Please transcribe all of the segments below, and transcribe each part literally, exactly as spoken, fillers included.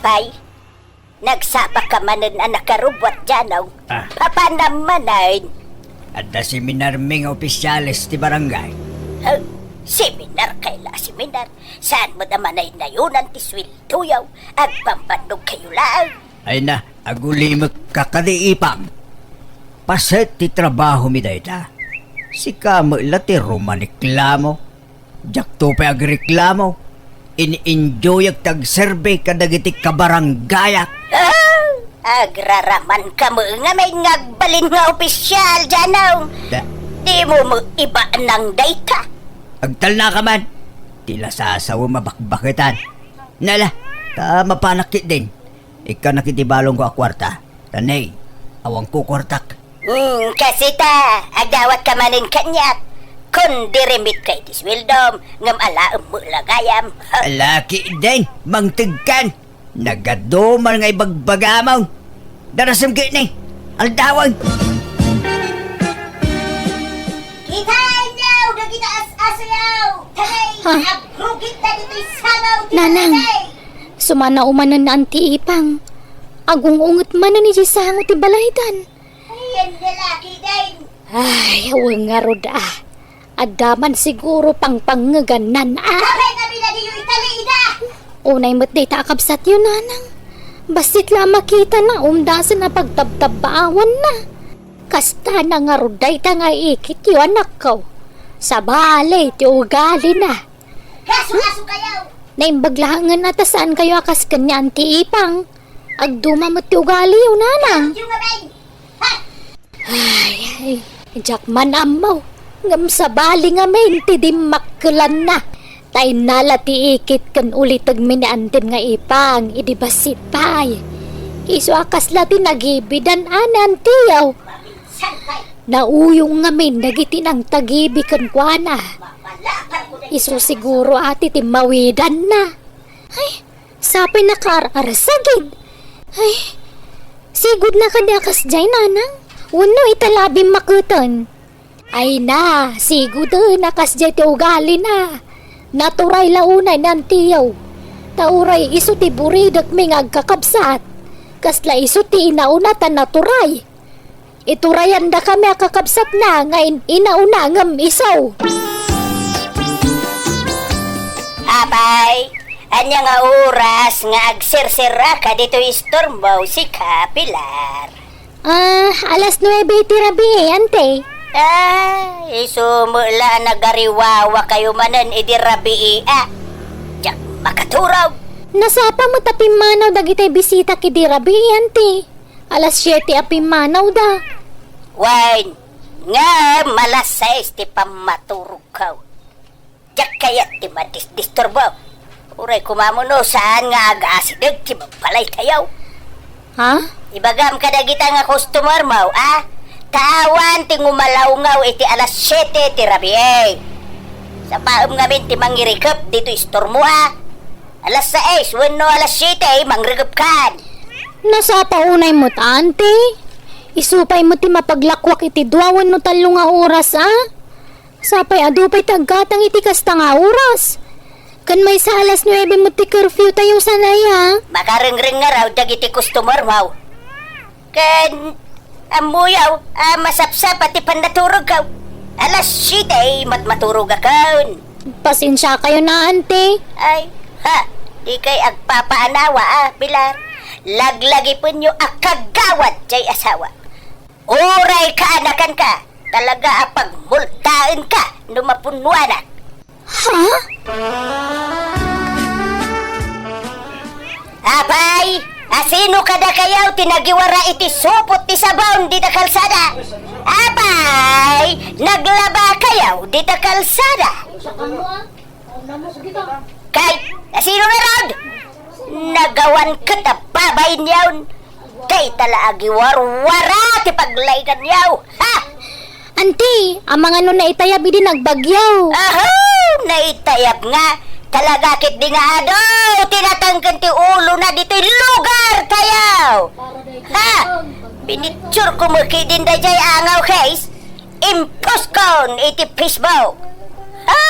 Ay, nagsapaka manen a nakarubbuat, Janong. Ah. Papanam manen. Adda seminarmi nga opisyales ti barangay. Huh? Seminar kay la seminar. Saan met a manaynayonan ti sueldoyo? Agbambannogkayo laeng. Ay na, agulimekka kadi, Ipang. Paset ti trabahomi dayta. Sika met la ti rumaniklamo. Diakto pay agreklamo. In-enjoyak ti agserbi kadagiti kabaranggayak. Ah, agraramanka met ngamin nga agbalin nga opisyal, Janong. Da- Dimo met ibanang dayta. Agtalnaka man. Ti la sasawem a bakbaketan. Nala, ta mapanak ketdin. Ikkanak iti balonko a kuarta. Ta ne, awanko kuartak. Hmm, kasi ta, agdawatka manen kaniak. Kondirimetka iti sueldom, ngem alaem met la gayam. Ala ketdin, mangtegkan. Nagadu man nga ibagbagamon. Darasem ketdi. Aldawen. Kitaenyo dagita as-asayaw. Tagay, Ha? Agrugit na ditoy sangaw ti Nanang, tagay. Sumana umanen ni Auntie Ipang. Agung-unget manen iti sango ti balaydan. Ayan, lalaki din. Ay, awan ngarud, ah. Adda man siguro pangpangngegannan, ah. Apay nga binadiyo itali, ida? Unay met dayta a kabsatyo, Nanang. Bassit la a makitana, umdasen a pagtabtabbaawanna. Kasta na ngarud dayta nga ikityo, anakko. Sabali ti ugalina. Kaso-aso kayo! Naimbag laengen a ta saankayo a kas ken ni Auntie Ipang. Agduma met ti ugaliyo, Nanang. Yung abay! Ha? Ay, ay, diak man ammo. Ngem sabali ngamin ti dimmakkelanna. Ta innala ti ikit ken ulitegmi ni Antin nga Ipang idi bassit pay. Isu a kasla ti nagibidan a ni Antiyo. Nauyong ngamin dagiti nangtagibi kenkuana. Isu siguro a ti timmawidanna. Ay, sapay nakaar-arsagid. Ay, sigudna kadi a kasdiay, Nanang? Wenno ita la a bimmaketen? Ay na, siguden a kasdiay ti ugalina. Naturay la unay ni Antiyo. Ta uray isu ti buridekmi nga agkakabsat. Kasla isu ti inauna ta naturay. Iturayandakami a kakabsatna nga in-, inauna ngem isu. Apay, ania nga oras nga agserserraka ditoy istormo, sika, Pilar? Ah, alas nuebe iti rabii, Ante. Ah, isu met la a nagariwawakayo manen idi rabii, a. Diak makaturog. Nasapa met a pimmanaw dagiti bisitak idi rabii, Ante. Alas siete a pimmanawda. Wen, ngem alas sais ti pammaturogko. Diak kayat ti madisdisturbo. Uray koma no saan nga agasideg ti balaytayo. Ha? Ibagam kadagita nga customer mo, a? Ta awan ti ngumalawngaw iti alas siete ti rabii. Sapaem ngamin ti mangirikep ditoy istormo, a? Alas sais wenno alas siete, mangregepkan. Nasapa unay met, Ante. Isu pay met ti mapaglakwak iti dua wenno tallo nga oras, a? Sapay adu pay ti aggatang iti kasta nga oras. Ken maysa alas nuebe met ti curfew tayo, saan aya? Makarengreng ngarud dagiti customer mo. Ken ammoyo a masapsapa ti pannaturogko. Alas siete met maturogakon. Pasensiakayo na, Ante. Ay, ha, di kay agpapaanawa, a, Pilar. Laglagipenyo a kagawad jay asawa. Uray kaanakanka, talaga a pagmultaenka no mapunnoanak. Ha? Apay, asino kadakayo ti nagiwara iti supot ti sabon dita kalsada? Apay, naglabakayo dita kalsada? Kay, asino ngarud? Nagawan ket a babainyon. Dayta la agiwarwara ti paglayganyo. Ha? Anti, amangan no naitayab idi nagbagyo. Aho, naitayab nga. Talaga ketdi nga adu ti natangken ti ulona ditoy lugar tayo. Ha? Pinicture ko met ketdin dayjay angaw case. Imposkon iti Facebook. Ha?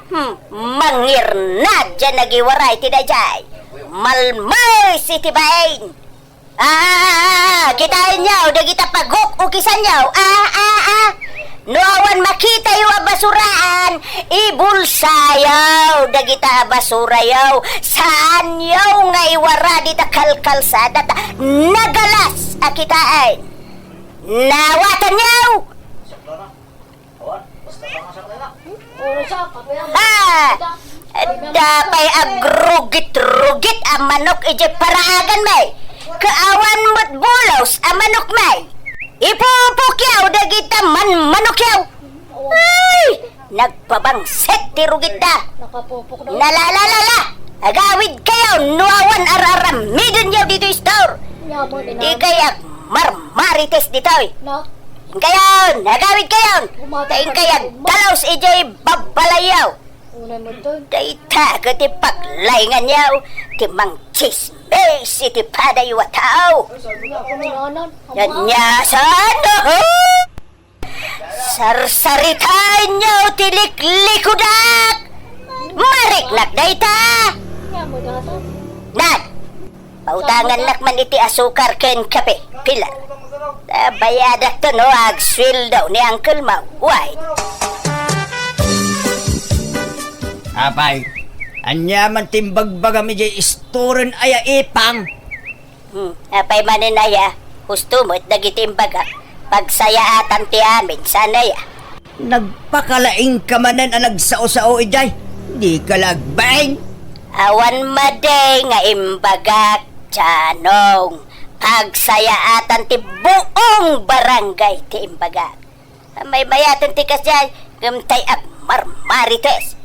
Hmm, mangirnad diay nagiwara iti dayjay. Malmes iti bain! Ah, ah, ah, ah, kitaenyo, dagita paguk-ukisanyo. Ah, ah, ah. No awan makitayo a basuraan, ibulsayo dagita a basurayo. Saanyo nga iwara dita kalkalsada ta nagalas a kitaen. Nawatanyo! Ah! Adda pay agrugit-rugit a manok idiay paraaganmi. Ket awan met bulos a manokmi. Ipupukyaw dagita manmanokyaw. Ay! Nagbabangsit ti rugitda. Nalalalala! Agawidkayo no awan ar-aramidenyo ditoy store. Dikay agmarmarites ditoy. Inkayon, agawidkayon. Ta inkay agdalus idiay babbalayyo. Dayta ket ti paglainganyo, ti mangtsismis iti padayo a tao. Ania saan? Sarsaritaenyo ti liklikudak! Mariknak dayta! Nan, pautangannak man iti asukar ken kape, Pilar. Ta bayadakto no agsueldo ni Uncle Mau. Wine. Apay, ania man ti imbagbagam idiay istoren aya, Ipang? Hmm, apay manen aya, husto met dagiti imbagak, pagsayaatan ti amin, saan aya? Nagpakalaingka manen a nagsao-sao idiay, dika la agbain. Awan madi nga imbagak, Janong, pagsayaatan ti buong barangay ti imbagak. Maymayaten ti kasdiay, ngem tay agmarmarites.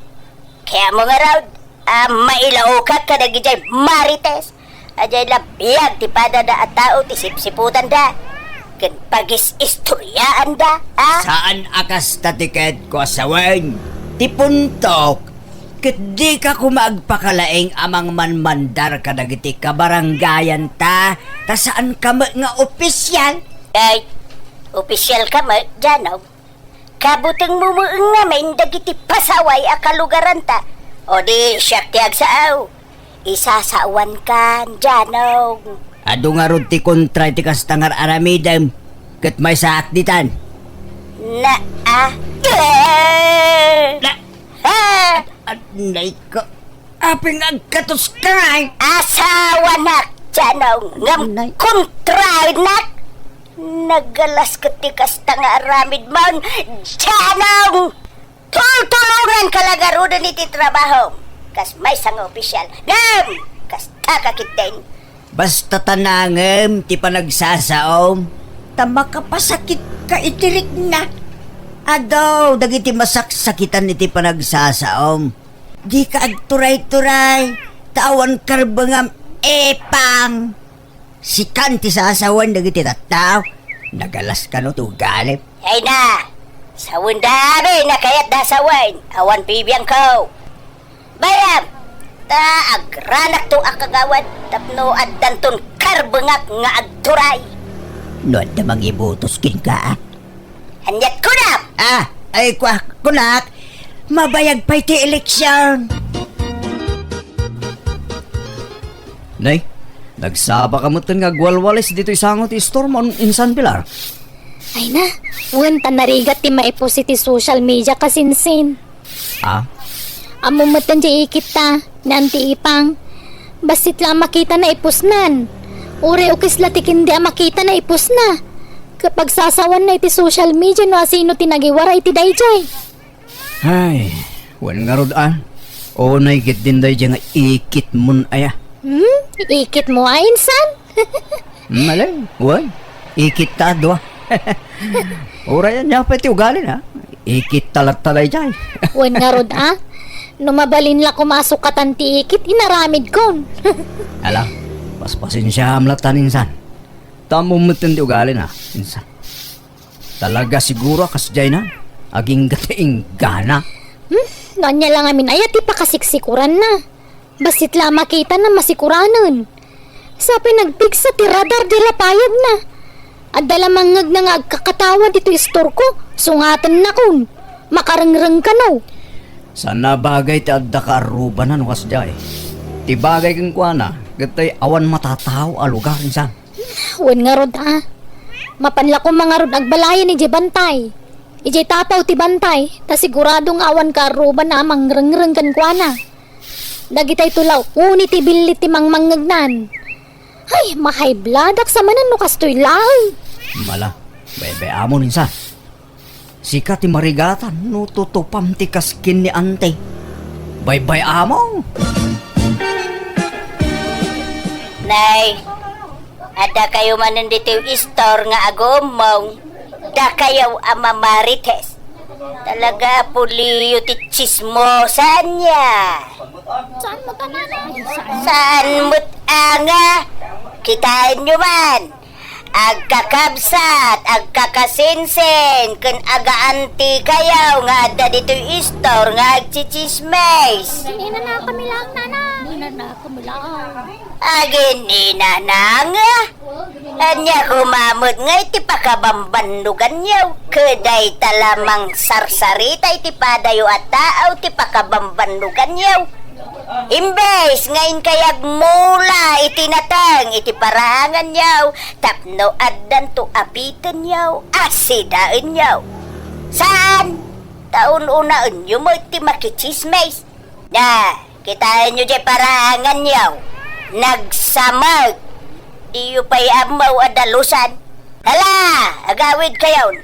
Kayatmo ngarud a mailaokak kadagidiay marites. Adiay la biag ti padada a tao ti sipsiputanda ken pagis-istoryaanda, a? Saan a kasta ti ket ko a sawen. Ti puntok, ket dika koma agpakalaing a mangmanmandar kadagiti kabarangayanta, ta saanka met nga opisial. Ay, opisialka met, Janong. Kabutengmo met ngamin dagiti pasaway a kalugaranta. O di siak ti agsao. Isasaoankan, Janong. Adu ngarud ti kontra iti kasta nga ar-aramidem, ket maysaak ditan. Na, a? Na, a? Ad-, nay ko. Apay nga agkatoska ngay? Asawanak, Janong, ngem kontraennak. Nagalas ket ti kasta nga aramidmon, Janong! Tultulonganka la ngaruden iti trabahom, kas maysa nga opisial. Ngem, kastaka ketdin. Basta ta nangem ti panagsasaom, ta makapasakitka iti rikna. Adu dagiti masaksakitan iti panagsasaom. Dika agturay-turay, ta awan karbengam, Ipang. Sikan ti sasawen dagiti tattao. Nagalas kano ti ugalim. Ay na, sawenda amin a kayatda a sawen, awan bibiangko. Bayam, ta agranakto a kagawad tapno addanton karbengak nga agturay. No adda mangibotos kenka, a? Aniat kunam? Ah, ay, kua-, kunak, mabayag pay ti eleksyon. Nay, nagsapa ka metten nga agwalwalis ditoy sango ti istormo, insan, Pilar? Ay na, wen ta narigat ti maipus iti social media, kasinsin. Ah? Ammom metten ti ikitta, ni Auntie Ipang. Bassit la a makitana ipusnan. Uray ukis la ti ken di a makitana ipusna. Ket pagsasawanna iti social media no asino ti nagiwara iti daydiay. Ay, wen ngarud a. Unay ketdin daydiay nga ikitmon aya. Hmm? Ikitmo a, insan? Malay, wen. Ikitta a dua. Uray ania pay ti ugalina. Ikitta latta daydiay. Wen ngarud a. No mabalin la koma a sukatan ti ikit, inaramidkon. Ala, paspasensiaam latta, insan. Ta ammom metten ti ugalina, insan. Talaga siguro a kasdiayna, agingga ti inggana. Hmm? No ania la ngamin aya ti pakasiksikuranna? Bassit la a makitana masikuranen. Sapay nagpigsa ti radar di lapayagna. Adda la mangngegna nga agkakatawa ditoy istorko, sungatennakon. Makarengreng kano. Saan a bagay ti adda kaarrubana no kasdiay. Ti bagay kenkuana, ket tay awan matatao a lugar, insan. Wen ngarud, a. Mapan la koma ngarud agbalayan idiay bantay. Idiay tapaw ti bantay, ta sigurado nga awan kaarruban a mangrengreng kenkuana. Dagitayto la uni ti billit ti mangmangngegnan. Ay, ma-high blood-ak sa manen no kastoy laeng. Mala, baybay-amon, insan. Sika ti marigatan no tutupam ti kaskin ni Ante. Baybay-amon! Nay, adda kayo manen ditoy istor nga agummong. Dakayo a mamarites. Talaga, puliyo ti tsismosa ania. Saan met a nga? Kitaenyo man. Agkakabsat, agkakasinsin, ken agaantikayo nga adda ditoy istor nga agtsitsismis. Inanakami lang, nana. Inanakami lang. Agininanang? Ania koma met nga iti pakabambannuganyo? Ket dayta la mangsarsarita iti padayo a tao ti pakabambannuganyo. Imbes nga inkay agmula iti nateng iti paraanganyo tapno addanto a pitenyo a sidaenyo. Saan? Ta un-unaenyo met ti makitsismis. Na, kitaenyo diay paraanganyo. Nagsamag. Diyo pay ammo a dalusan. Hala, agawidkayon.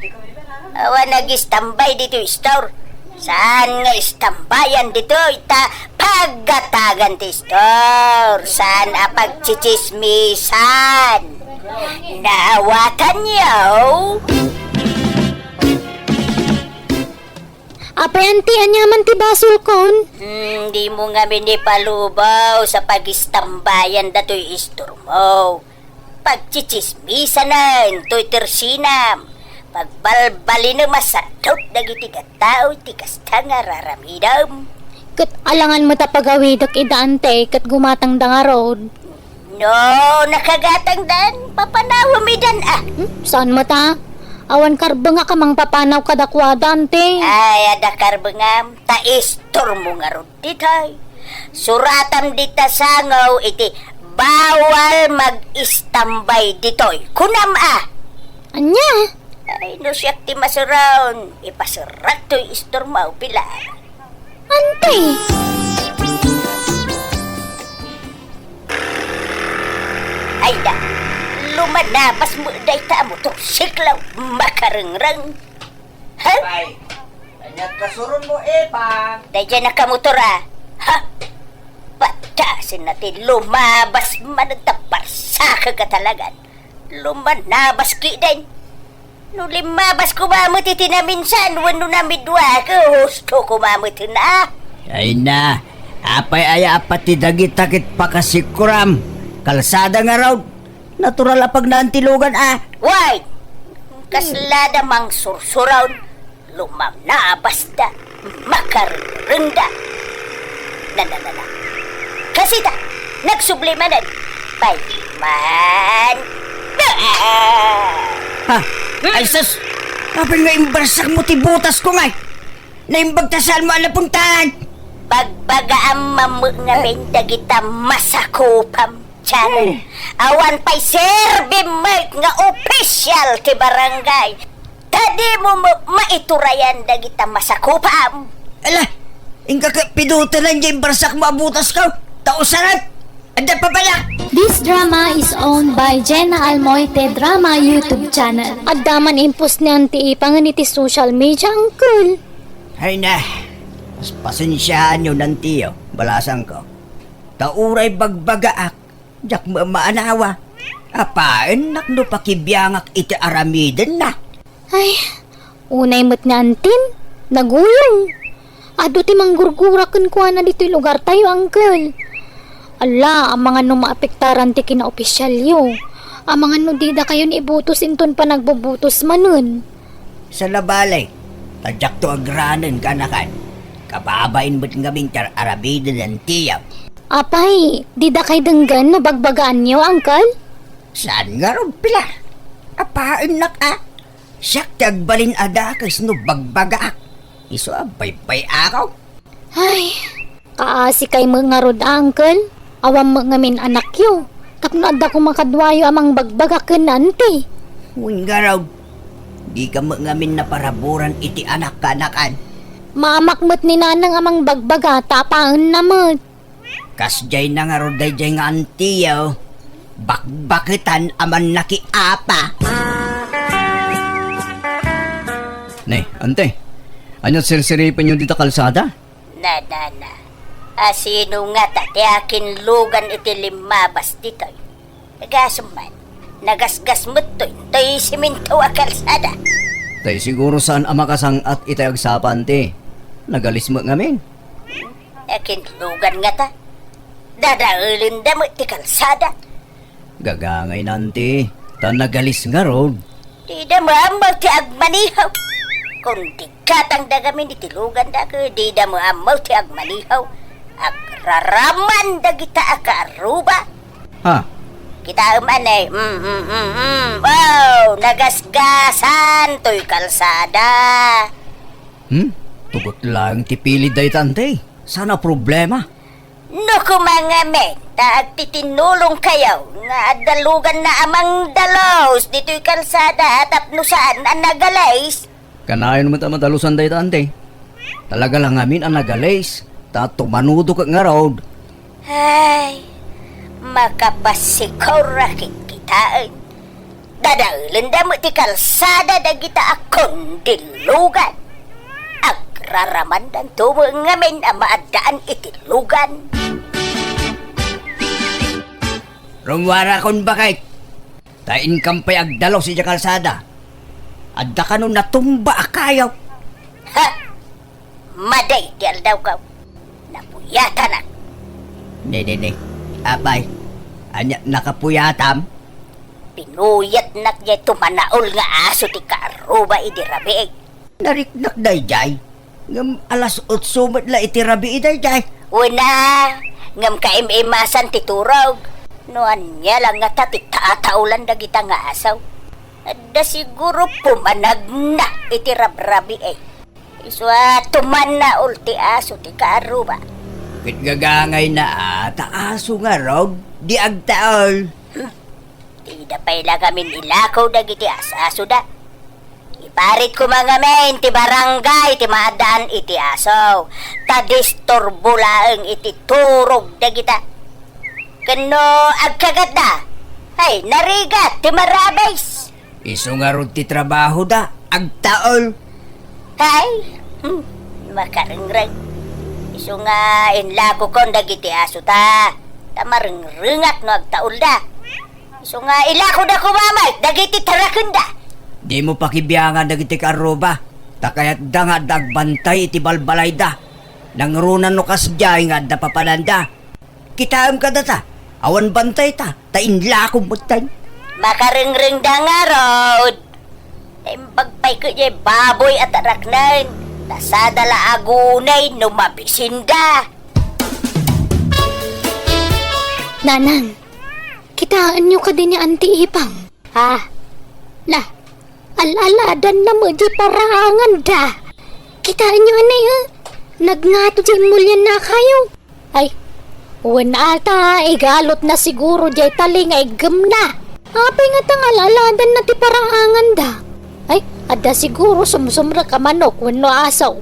Awan nagistambay ditoy istor. Saan nga istambayan ditoy? Ta pagatagan ti istor. Saan a pagtsitsismisan. Naawatanyo? Apay, anti, ania man ti basolkon? Hmm, dimo ngamin ipalubaw sa pagistambayan datoy istormo. Pagtsitsismisanen toy tersinam. Pagbalbalinem a sadot dagiti tattao iti kasta nga raramidem. Ket alangan met a pagawidek ida, anti, ket gumatangda ngarud. No nakagatangdan, papanawem idan a. Hmm? Saan met a? Awan karbengak a mangpapanaw kadakuada, anti. Ay, adda karbengam, ta istormo ngarud ditoy. Suratam dita sango iti bawal mag-istambay ditoy. Kunam a. Ania? Ay, no siak ti masuron, ipasurak toy istormo, Pilar. Anti! Ay da, lumanabas met dayta a motorsiklo, makarengreng. Ha? Ay, kaniat kasuron mo, Epang. Daydiay nakamotor a. Ha? Patasen na ti lumabas man ta parsakek a talagan. Lumanabas kiden. No limmabas koma met iti naminsan wenno namidua, ket husto koma met na. Ay na, apay aya a pati dagita ket pakasikuram? Kalsada ngarud. Natural a pagnaantilogan a. Way! Kaslada mangsursuron. Lumanabasda, makarrengda. Na, na, na, na. Kasita, nagsubli manen. Payman. Ha? Ay, sus! Apay nga imbarsak mo ti butas ko ngay? Naimbag ta saan mo a napuntahan? Bagbagaam mammet ngamin dagita masakupam. Chan, awan pay serbim met nga opisyal ti barangay. Ta dimo met maiturayan dagita masakupam. Ala, inka ket pidutelan diay imbarsak mo a butas ko. Ta usarak, adda pay pala. This drama is owned by Jenna Almoite Drama YouTube channel. Adda man impost ni Auntie Ipang iti social media, uncle. Ay na, pas-, pasensiaanyo, nantiyo, balasangko. Ta uray bagbagaak, diak met maanawa. Apaennak no pakibiangak iti aramidenna. Ay, unay met ni Antin, naguyong. Adu ti manggurgura kenkuana ditoy lugartayo, uncle. Ala, amangan no maapektaran ti kinaopisyalyo. Amangan no didakayon ibutos inton panagbubutos manen. Saan a bale, ta diakto agranen, kaanakan. Kababain met ngamin ti ar-aramiden ni antiyo. Apay, didakay denggen no bagbagaanyo, uncle? Saan ngarud, Pilar? Apaennak a. Siak ti agbalin a dakes no bagbagaak. Isu a baybay-ako. Ay, kaasikay met ngarud, uncle. Awan met ngamin anakyo, tapno adda koma kaduayo a mangbagbaga ken ni anti. Wen ngarud, dika met ngamin naparaburan iti anak ken anakan. Maamak met ni nanang a mangbagbaga ta apaenna met. Kasdiay na ngarud daydiay nga antiyo, bakbaketan a mannakiapa. Ne, ante, ania sirsiripenyo dita kalsada? Na, na, na. A sino ngata ti akinlugan iti limmabas ditoy? Gasum man, nagasgas met toy, toy siminto a kalsada. Tay siguro saan a makasang-at itay agsapa, anti. Nagalis met ngamin. Nakinlugan ngata. Dadaelenda met ti kalsada. Gagangay na, anti, ta nagalis ngarud. Dida maammo ti agmanihaw. Kun di katangda ngamin iti luganda, ket dida maammo ti agmanihaw. Agraraman dagita a kaarruba. Ha? Kitaem anay. Mm, mm, mm, mm. Wow, nagasgasan toy kalsada. Hmm? Tugot laeng ti pilid dayta, anti. Saan a problema? No koma ngamin, ta agtitinulongkayo nga adda luganna a mangdalus ditoy kalsada tapno saan a nagalis. Kanayon met a madalusan dayta, anti. Talaga la ngamin a nagalis, ta tumanudo ket ngarud. Ay, makapasikor a kitkitaen. Dadaelenda met ti kalsada dagita a kundilugan. Agraramandanto met ngamin a maaddaan iti lugan. Rummuarakon, baket. Ta inkam pay agdalus idiay kalsada. Adda kano natumba a kayo. Ha? Madi ti aldawko. Napuyatanak. Ne, ne, ne. Apay, ania nakapuyatam? Pinuyatnak diay tumanaol nga aso ti kaarruba idi rabii. Nariknak daydiay. Ngem alas otso met la iti rabii daydiay. Wen a, ngem kaim-imasan ti turog. No ania la ngata ti tataolan dagita nga aso? Adda siguro pumanagna iti rabrabii. Isu a tumanaol ti aso ti kaarruba. Ket gagangayna a, ta aso ngarud, di agtaol. Hmm. Dida pay la ngamin ilako dagiti as-asoda. Iparit koma ngamin ti barangay ti maaddaan iti aso, ta disturbo laeng iti turog dagita. Ken no agkagatda, ay, narigat ti marabis. Isu ngarud ti trabahoda, agtaol. Ay, hmm, makarengreng. Isu nga inlakokon dagiti asota, ta marengrengak no agtaolda. Isu nga ilakoda koma met dagiti tarakenda. Dimo pakibiangan dagiti kaarruba, ta kayatda nga adda agbantay iti balbalayda. Nangruna no kasdiay nga adda papananda. Kitaem kadata, awan bantayta, ta inlakom metten. Makarengrengda ngarud. Naimbag pay ket diay baboy a taraknen, ta sada la agunay no mabisinda. Nanang, kitaenyo kadi ni Anti Ipang? Ah, na, al-aladanna met diay paraanganda. Kitaenyo anay, eh? Nagngato diay immulyanna a kayo. Ay, wen ata, igalotna siguro diay tali nga iggemna. Apay ngata nga al-aladanna ti paraanganda? Ay, adda siguro sumsumrek a manok wenno aso.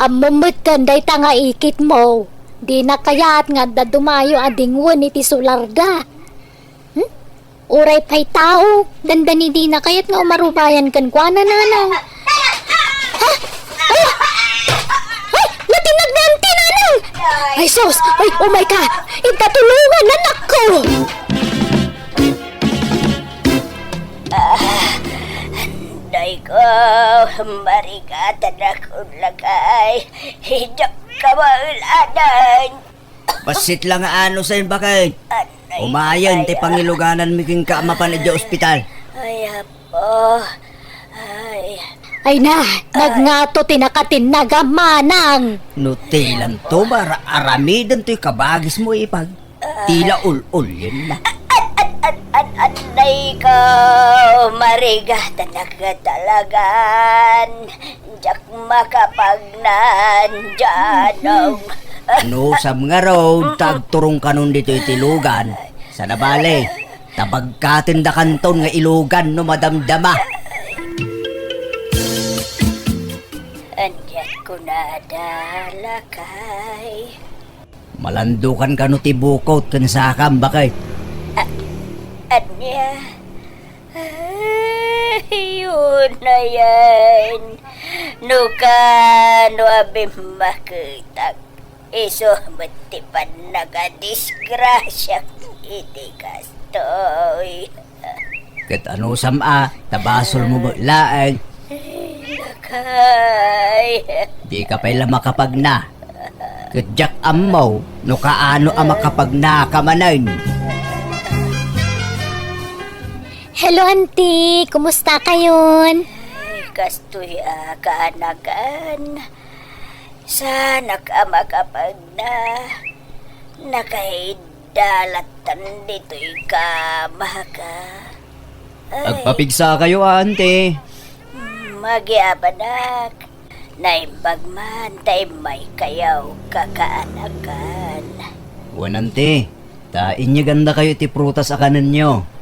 Ammom metten dayta nga ikitmo. Dina kayat nga adda dumayo a dingwen iti solarda. Hmm? Uray pay tao, dandani dina kayat nga umarubayan kenkuana, nanang. Ha? Ay! Ay! Natinnag ni Auntie, nanang! Ay, sus! Ay, umay ka! Inta tulongan, anakko! Ah, anday ko, marigatan ako, lakay. Diak kabaelan. Bassit la nga anusen, baket. Anay, umayen ti ay, ah, pangilugananmi kenka a mapan idiay ospital. Ay, apo. Ay. Ay na, ay, nagngato ti nakatinnag a manang. No tilanto, mara-, aramiden toy kabagismo, Ipang. Tila ul-ulyen na. An, an, an, an, anay ko, marigatan ka talagan. Diak makapagnan, Janong. Anusam ngarud ta agturongkanon ditoy iti lugan. Sana bale, ta bagkatendakanton nga ilugan no madamdama. Aniat kunada, lakay? Malandukan kano ti bukot ken sakam, bakay? A-, ania? Ay, unayen. No kano a bimmaketak, isu met ti pannagadisgrasiak iti kastoy. Ket anusam a, ta basolmo met laeng. Lakay. Dika pay la makapagna. Ket diak ammo no kaano a makapagnaka manen. Hello, Auntie. Kumusta kayon? Ay, kastoy a kaanakan. Saanak a makapagna. Nakaidda lattan ditoy kamaka. Ay. Agpapigsa kayo, Auntie. Mm, agyamanak. Naimbag man ta immaykayo kakaanakan. Wen, Auntie, ta inyegandakayo ti prutas a kanenyo.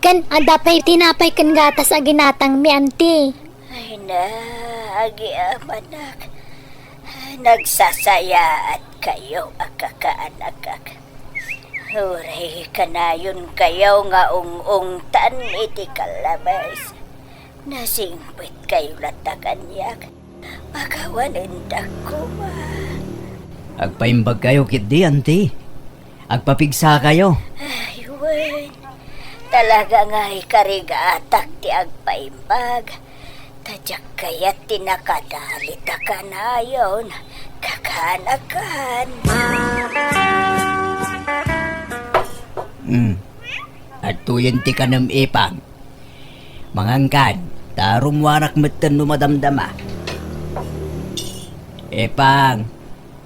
Ken adda pay tinapay ken gatas a ginatangmi, Auntie. Ay na, agyamanak. Nagsasayaat kayo a kakaanakak. Uray kanayon kayo nga ung-ungtan iti kallabes. Nasingpet kayo latta kaniak. Pakawanendak koma. Agpaimbag kayo ketdi, Auntie. Agpapigsa kayo. Ay, wen. Talaga nga ikarigatak ti agpaimbag. Ta diak kayat ti nakadalit a kanayon, kakaanakan. Hmm. Adtoyen ti kanem, Ipang. Mangankan, ta rummuarak metten no madamdama. Ipang,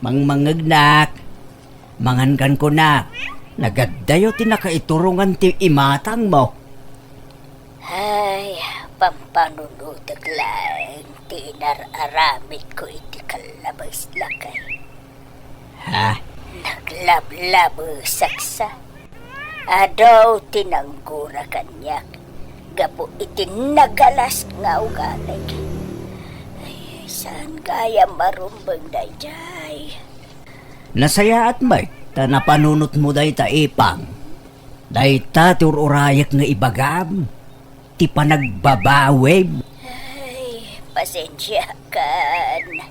mangmangngegnak. Mangankan kunak, nagaddayo ti nakaiturongan ti imatangmo. Ay, pampanunotek laeng ti inar-aramidko iti kallabes, lakay. Ha? Naglablabesaksa. Adu ti nanggura kaniak gapu iti nagalas nga ugalim. Ay, saan gayam marumbeng daydiay? Nasayaat met ta napanunotmo dayta, Ipang. Dayta ti ur-urayek nga ibagam, ti panagbabawim. Ay, pasensiakan.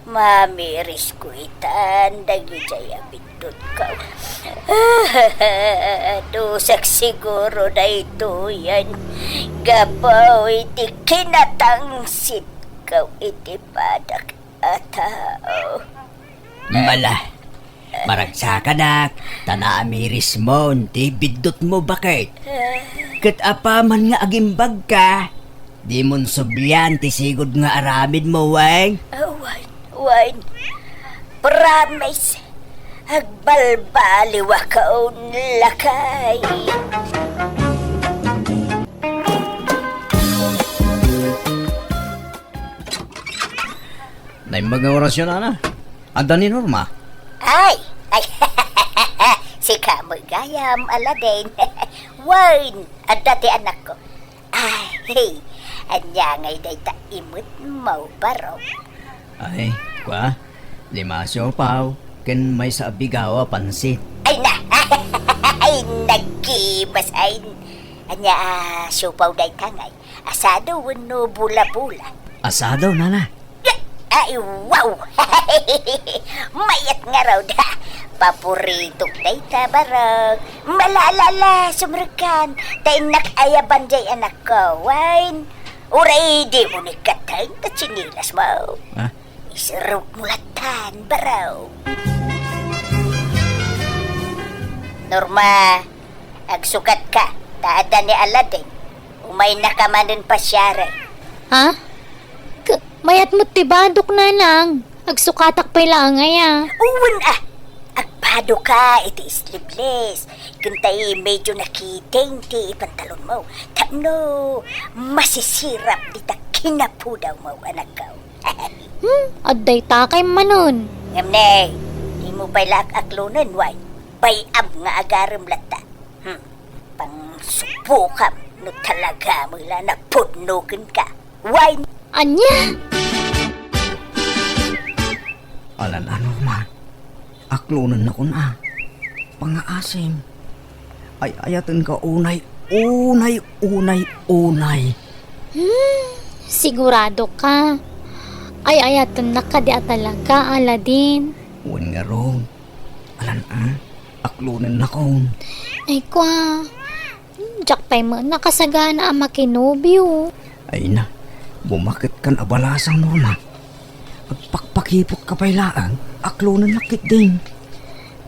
Mamirisko itan dagidiay a biddutko. Dusak siguro daytoyen gapu iti kinatangsitko iti padak a tao. Mala, maragsakanak, ta naamirismon ti biddutmo, baket. Ket apaman nga agimbagka, dimon sublian ti sigud nga aramidmo, wen? Ah, wen, wen. Promise. Agbalbaliwakon, lakay. Naimbag nga orasyon, Ana. Adda ni Norma? Ay! Ay! Sika met gayam, Aladdin. Wen, adda ti anakko. Ay, ania ngay dayta imetmo, barok? Ay, kua, lima a siopaw, ken maysa a bigaw a pansit. Ay na! Ay, nagkibas, ay. Ania a siopaw dayta ngay? Asado wenno bola-bola? Asado, nana. Ay, wow! Mayat ngarud. Paporitok dayta, barok. Malala-la, sumrekkan. Ta innak ayaban jay anakko, wen? Uray dimo ni katen ta tsinelasmo. Ha? Iserrukmo lattan, barok. Norma, agsukatka, ta adda ni Aladdin. Umaynaka manen pasiaren. Ha? K-, mayat met ti badok, nanang. Agsukatak pay laeng aya. Wen a, agpadoka iti sleeveless. Ken tay medyo nakiting ti pantalonmo. Tapno masisirap dita kinapudawmo, anakko. Hmm, adda dayta kay manen. Ngem ne, Pay la ak-aklonen, wen? Bay-am nga agarem latta. Hmm. Pangsupokam no talaga met la napudno kenka. Wen? Ania? Alan-ano, Norma? Aklonennakon a. Pangngaasim. Ay-ayatenka unay, unay, unay, unay. Hmm, sigurado ka? Ay-ayatennak kadi a talaga, Aladin? Wen ngarud. Alan a, aklonennakon. Ay, kua. Diak pay met nakasagana a makinobio. Ay na, bumaketkan a balasang, Norma. Agpakpakipotka pay laeng, aklonennak ketdin.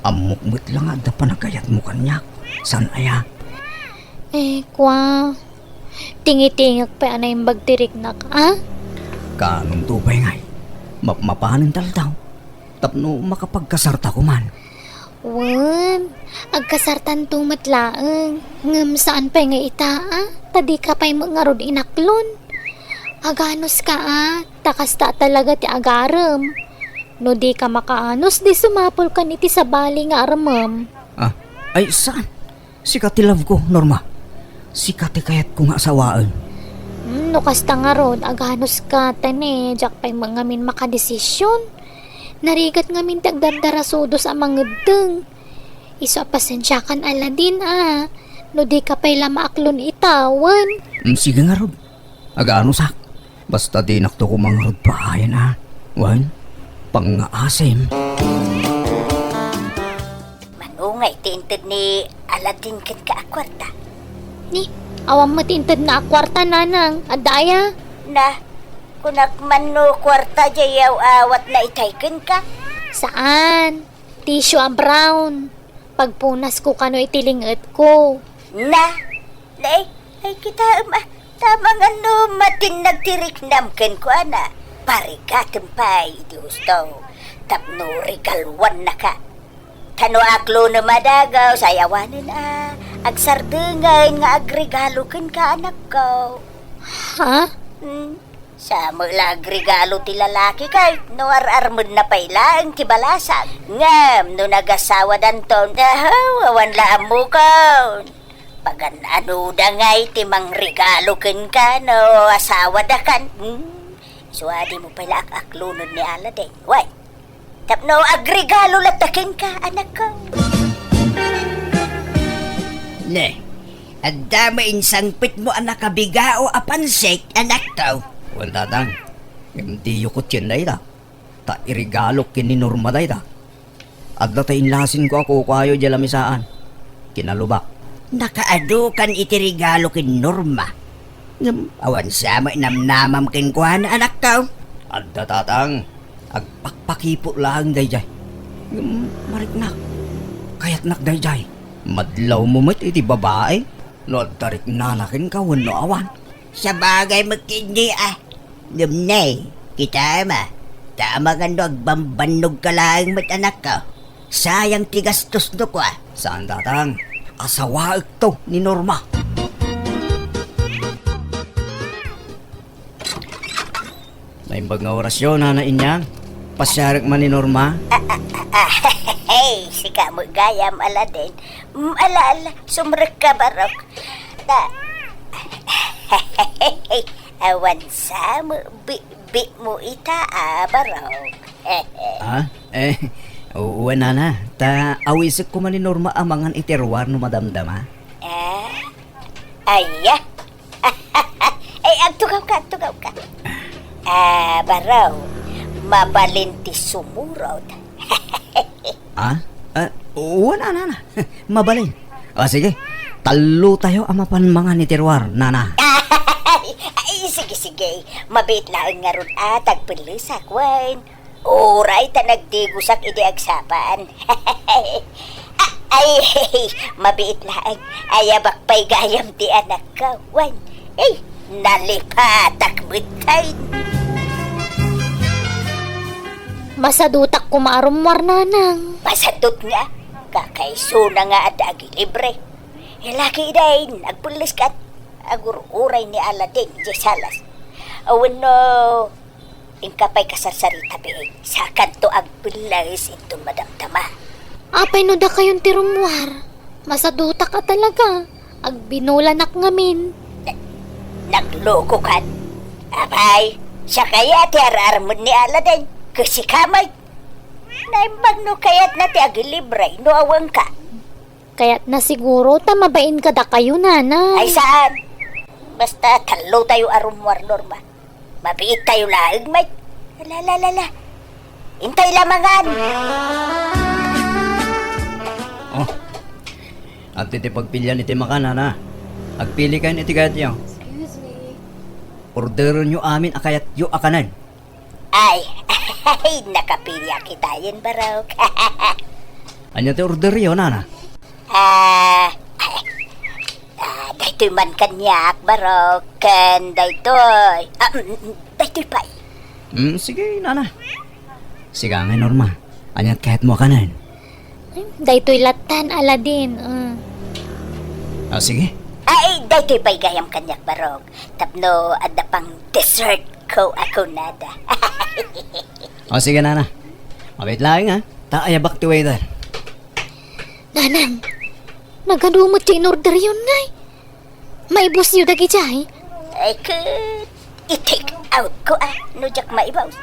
Ammok met la nga adda panagayatmo kaniak. Saan aya? Eh, kua. Tingitingek pay a naimbag ti riknak, a? Kaanonto pay ngay? Mapmapanen taldaw tapno makapagkasarta koman. Wen, agkasartanto met laeng, ngem saan pay nga ita, a? Ta dika pay met ngarud inaklon. Aganuska, a, ta kasta talaga ti agarem. No dika makaanos, di sumapulkan iti sabali nga armem. Ah, ay, saan? Sika ti love ko, Norma. Sika ti kayatko nga asawaen. Hmm, no kasta ngarud, aganuska, ta ne, diak pay met ngamin makadesisyon. Narigat ngamin ti agdardarasudos a mangeddeng. Isu a pasensiakan, Aladin, a. No dika pay la maaklon ita, wen. Mm, sige ngarud. Aganusak. Basta dinakto koma ngarud paayen a. Wen, pangngaasim. Mano ngay ti inted ni Aladin kenka a kuarta? Ni, awan met ti intedna a kuarta, nanang. Adda aya? Na, kunak man no kuarta diay aw-awatna itay kenka? Saan. Tissue a brown. Pagpunasko kano iti ling-etko. Na, na, ay, ay, kitaem a, ta amangan no matinnag ti riknam kenkuana. Parigatem pay iti husto tapno regaluannaka. Ta no aklonem a dagus, ay awanen a agsardengen nga agregalo kenka, anakko. Ha? Hmm. Sa met la agregalo ti lalaki ket no ar-armenna pay laeng ti balasang. Ngem no nagasawadanton, ahaw, awan la ammokon. Pagan-anoda ngay ti mangregalo kenka no asawadakan? Hmm? Isu a dimo pay la ak-aklonen ni Aladin. Wen, tapno agregalo latta kenka, anakko. Ne, adda mainsangpetmo a nakabigao a pansek, anakko? Wen, tatang, ngem diyo kutien dayta. Ta iregalok ken ni Norma dayta. Adda ta inlasinko a kukuayo idiay lamisaan. Kinalubak. Nakaadukan iti regalo ken Norma. Ngem awan sa met namnamam kenkuana, anakko? Adda, tatang. Agpakpakipot laeng daydiay. Ngem mariknak. Kayatnak daydiay. Madlawmo met iti babai no adda riknana kenka wenno awan. Sabagay met ketdi a. Ngem ne, kitaem a, ta amangan no agbambannogka laeng met, anakko. Sayang ti gastosno kua. Saan, tatang. Asawaekto ni Norma. Naimbag nga orasyo, Nana Inyang. Pasiarek man ni Norma. Ah, ah, ah, ah, hey, sika met gayam, Aladin. Mm, ala, ala, sumrekka, barok. Na, awan sa met bitbitmo ita a barok. Ha? Eh, wen, Nana. Ta awisek koma ni Norma a mangan iti ruar no madamdama. Ah? Aya? Ay, agtugawka, agtugawka. Ah, barok, mabalin ti sumurot. Ah? Ah, wen, Nana. Mabalin. O, sige. Tallotayo a mapan mangan iti ruar, Nana. Ay, sige, sige. Mabiit laeng ngarud a ta agpellesak, wen. Uray ta nagdigusak idi agsapaan. A-, ay, mabiit laeng. Ayabak pay gayam ti anakko, wen. Ay, nalipatak met tayo. Masadutak koma a rummuar, nanang. Masadut nga, kakaisuna nga adda agilibre. Laki dayn, agpulliskan. Agur-uray ni Aladin, idiay salas. Awenno, Inka pay kasarsarita, Biig. Sakanto agpelles inton madamdama. Apay no dakayon ti rummuar? Masadutak a talaga. Agbinoolanak ngamin. Na-, naglokokan? Apay, siak aya ti ar-armen ni Aladen. Ket sika met. Naimbag no kayatna ti agilibre no awanka. Kayatna siguro ta mabain kadakayo, Nana. Ay, saan? Basta tallotayo a rummuar, Norma. Mabiittayo laeng met. La, la, la, la. Intay la mangan. Oh. Adtoy ti pagpilian iti makan, Nana. Agpilikayon iti kayatyo. Excuse me. Orderenyo amin a kayatyo a kanen. Ay, ay, nakapiliak itayen, Barok. Ania ti orderyo, Nana? Ah, ay, ah, daytoy man kaniak, Barok, ken daytoy. Ah, mm, mm, daytoy pay. Mm, sige, Nana. Sika ngay, Norma. Ania ti kayatmo a kanen? Ay, daytoy lattan, Aladen. Ah. Ah, sige. Ay, daytoy pay gayam kaniak, Barok. Tapno adda pang dessert ko a kunada. O, sige, Nana. Mabait laeng, ha? Ta ayabak ti waiter. Nanang, nagadu met ti inorderyon, ngay? Maibusyo dagijay? Ay, ket, i-take out ko, ah, no diak maibus.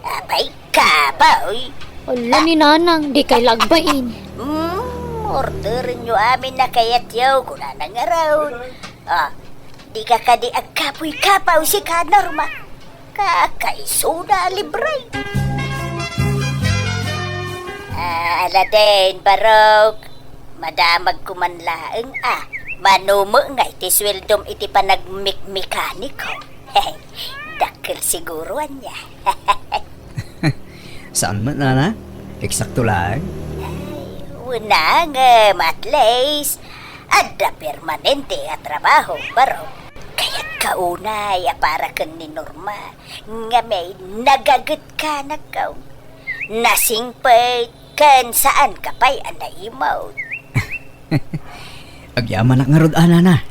Apay, kapoy. Ala ni Nanang, dikay la agbain. Hmm, orderenyo amin a kayatyo, kunana ngarud. Ah, dika kadi agkapoy-kapoy sika, Norma. Kakaisuna a libre. Ah, Aladen, Barok. Madamagko man laeng, ah. Mano met ngay ti sueldom iti panagmikmekaniko? Dakkel siguro ania. Saan met, Nana? Eksakto laeng? Ay, wen ngem, at least, adda permanente a trabaho, Barok. Kayatko unay a para ken ni Norma, ngem nagagetkanak. Nasingpet ken saanka pay a naimut. Agyamanak ngarud a, Nana.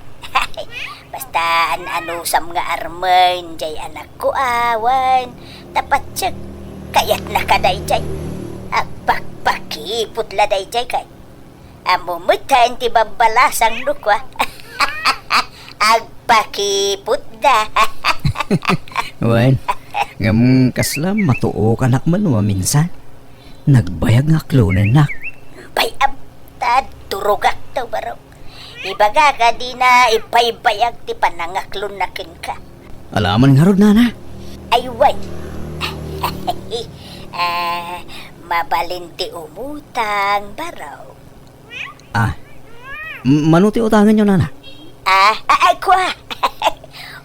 Basta an-anusam nga armen jay anakko a, wen, ta patiek, kayatnaka dayjay. Agpakpakipot la dayjay kay. Ammom met ti babbalasangno kua. Agpakipotda. Wen, ngem kasla matuokanak man maminsan. Nagbayag nga aklonennak. Bay-am, ta durogakto, Barok. Ibagak a dina ibaybayag ti panangaklonna kenka. Alaman ngarud, Nana? Ay, wen. Ah, mabalin ti umutang, Barok. Ah, m-, mano ti utangenyo, Nana? Ah, a-, ay, kua.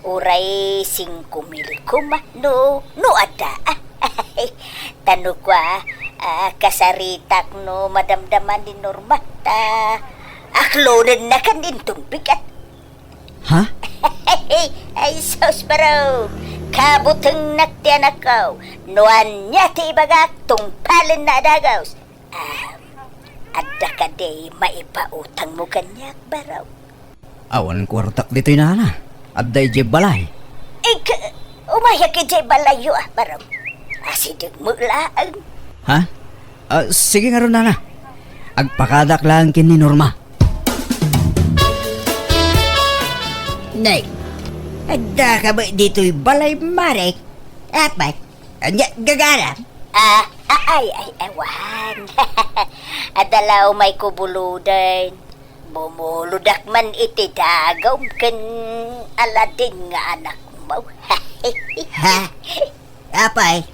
Uray singko mil koma, no, no adda. Ta no kua, ah, kasaritak no madamdama ni Norma, ta aklonennakan inton bigat. Ha? Ay, sus, Barok. Kabutengnak ti anakko. No ania ti ibagak, tungpalenna a dagus. Ah, adda kadi maipautangmo kaniak, Barok? Awan kuartak ditoy, Nana. Adda idiay balay. Ig-, umayak idiay balayyo, ah, Barok. Asideg met laeng. Ha? Ah, sige ngarud, Nana. Agpakadak laeng ken ni Norma. Nay, adda ka ba ditoy balay, Mare? Apat? Ania, gagaram? Ah, a-, ay, ay, awan. Adda la umayko buludan. Bumulodak man iti dagum ken Aladen nga anakmo. Ha? Apay,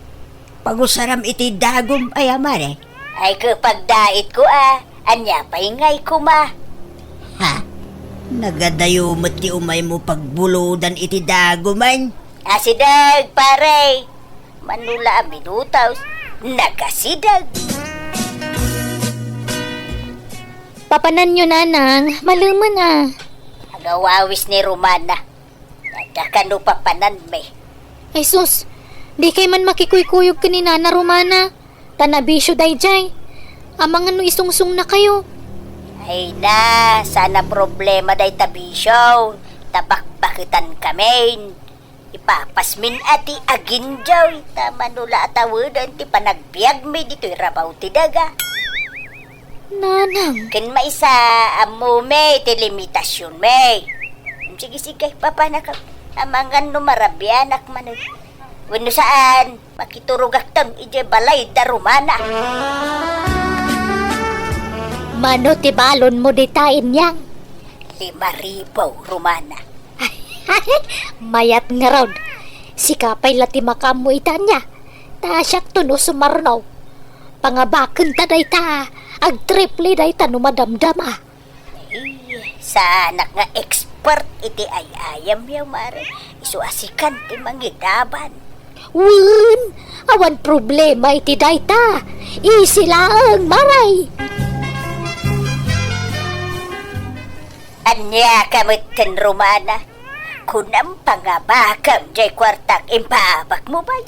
pagusaram iti dagum aya, Mare? Ay, ket pagdaitko a, ania pay ngay koma? Ha? Nagadayo met ti umaymo pagbulodan iti dagumen? Asideg, pare! Mano la a minutos, nagasideg! Papananyo, Nanang, malemen a. Agawawis ni Romana. Adda kano papananmi? Ay sus, dikay man makikuykuyog ken ni Nana Romana. Ta nabisyo dayjay. Amangan no isungsongna kayo. Ay na, saan a problema dayta bisyo. Ta bakbaketan kamin. Papasmin a ti aginjoy, ta mano la a taweden ti panagbiagmi ditoy rabaw ti daga. Nanang. Ken maysa, ammomi ti limitasionmi. Sige, sige, papanaka. Amangan no marabianak manen. Wenno saan, makiturogakton idiay balay da Romana. Mano ti balonmo dita, Inyang? Lima ribu, Romana. Mayat ngarud. Sika pay la ti makaammo ita, ania? Ta siakto no sumarno. Pangabakenta dayta, agtriple dayta no madamdama. Ay, saanak nga expert iti ay-ayam, ya, Mare. Isu a sikan ti mangidaban. Wen, awan problema iti dayta. Easy laeng, Mare. Ania ka metten, Romana? Kunam pangabakam jay kuartak impaabakmo, bay?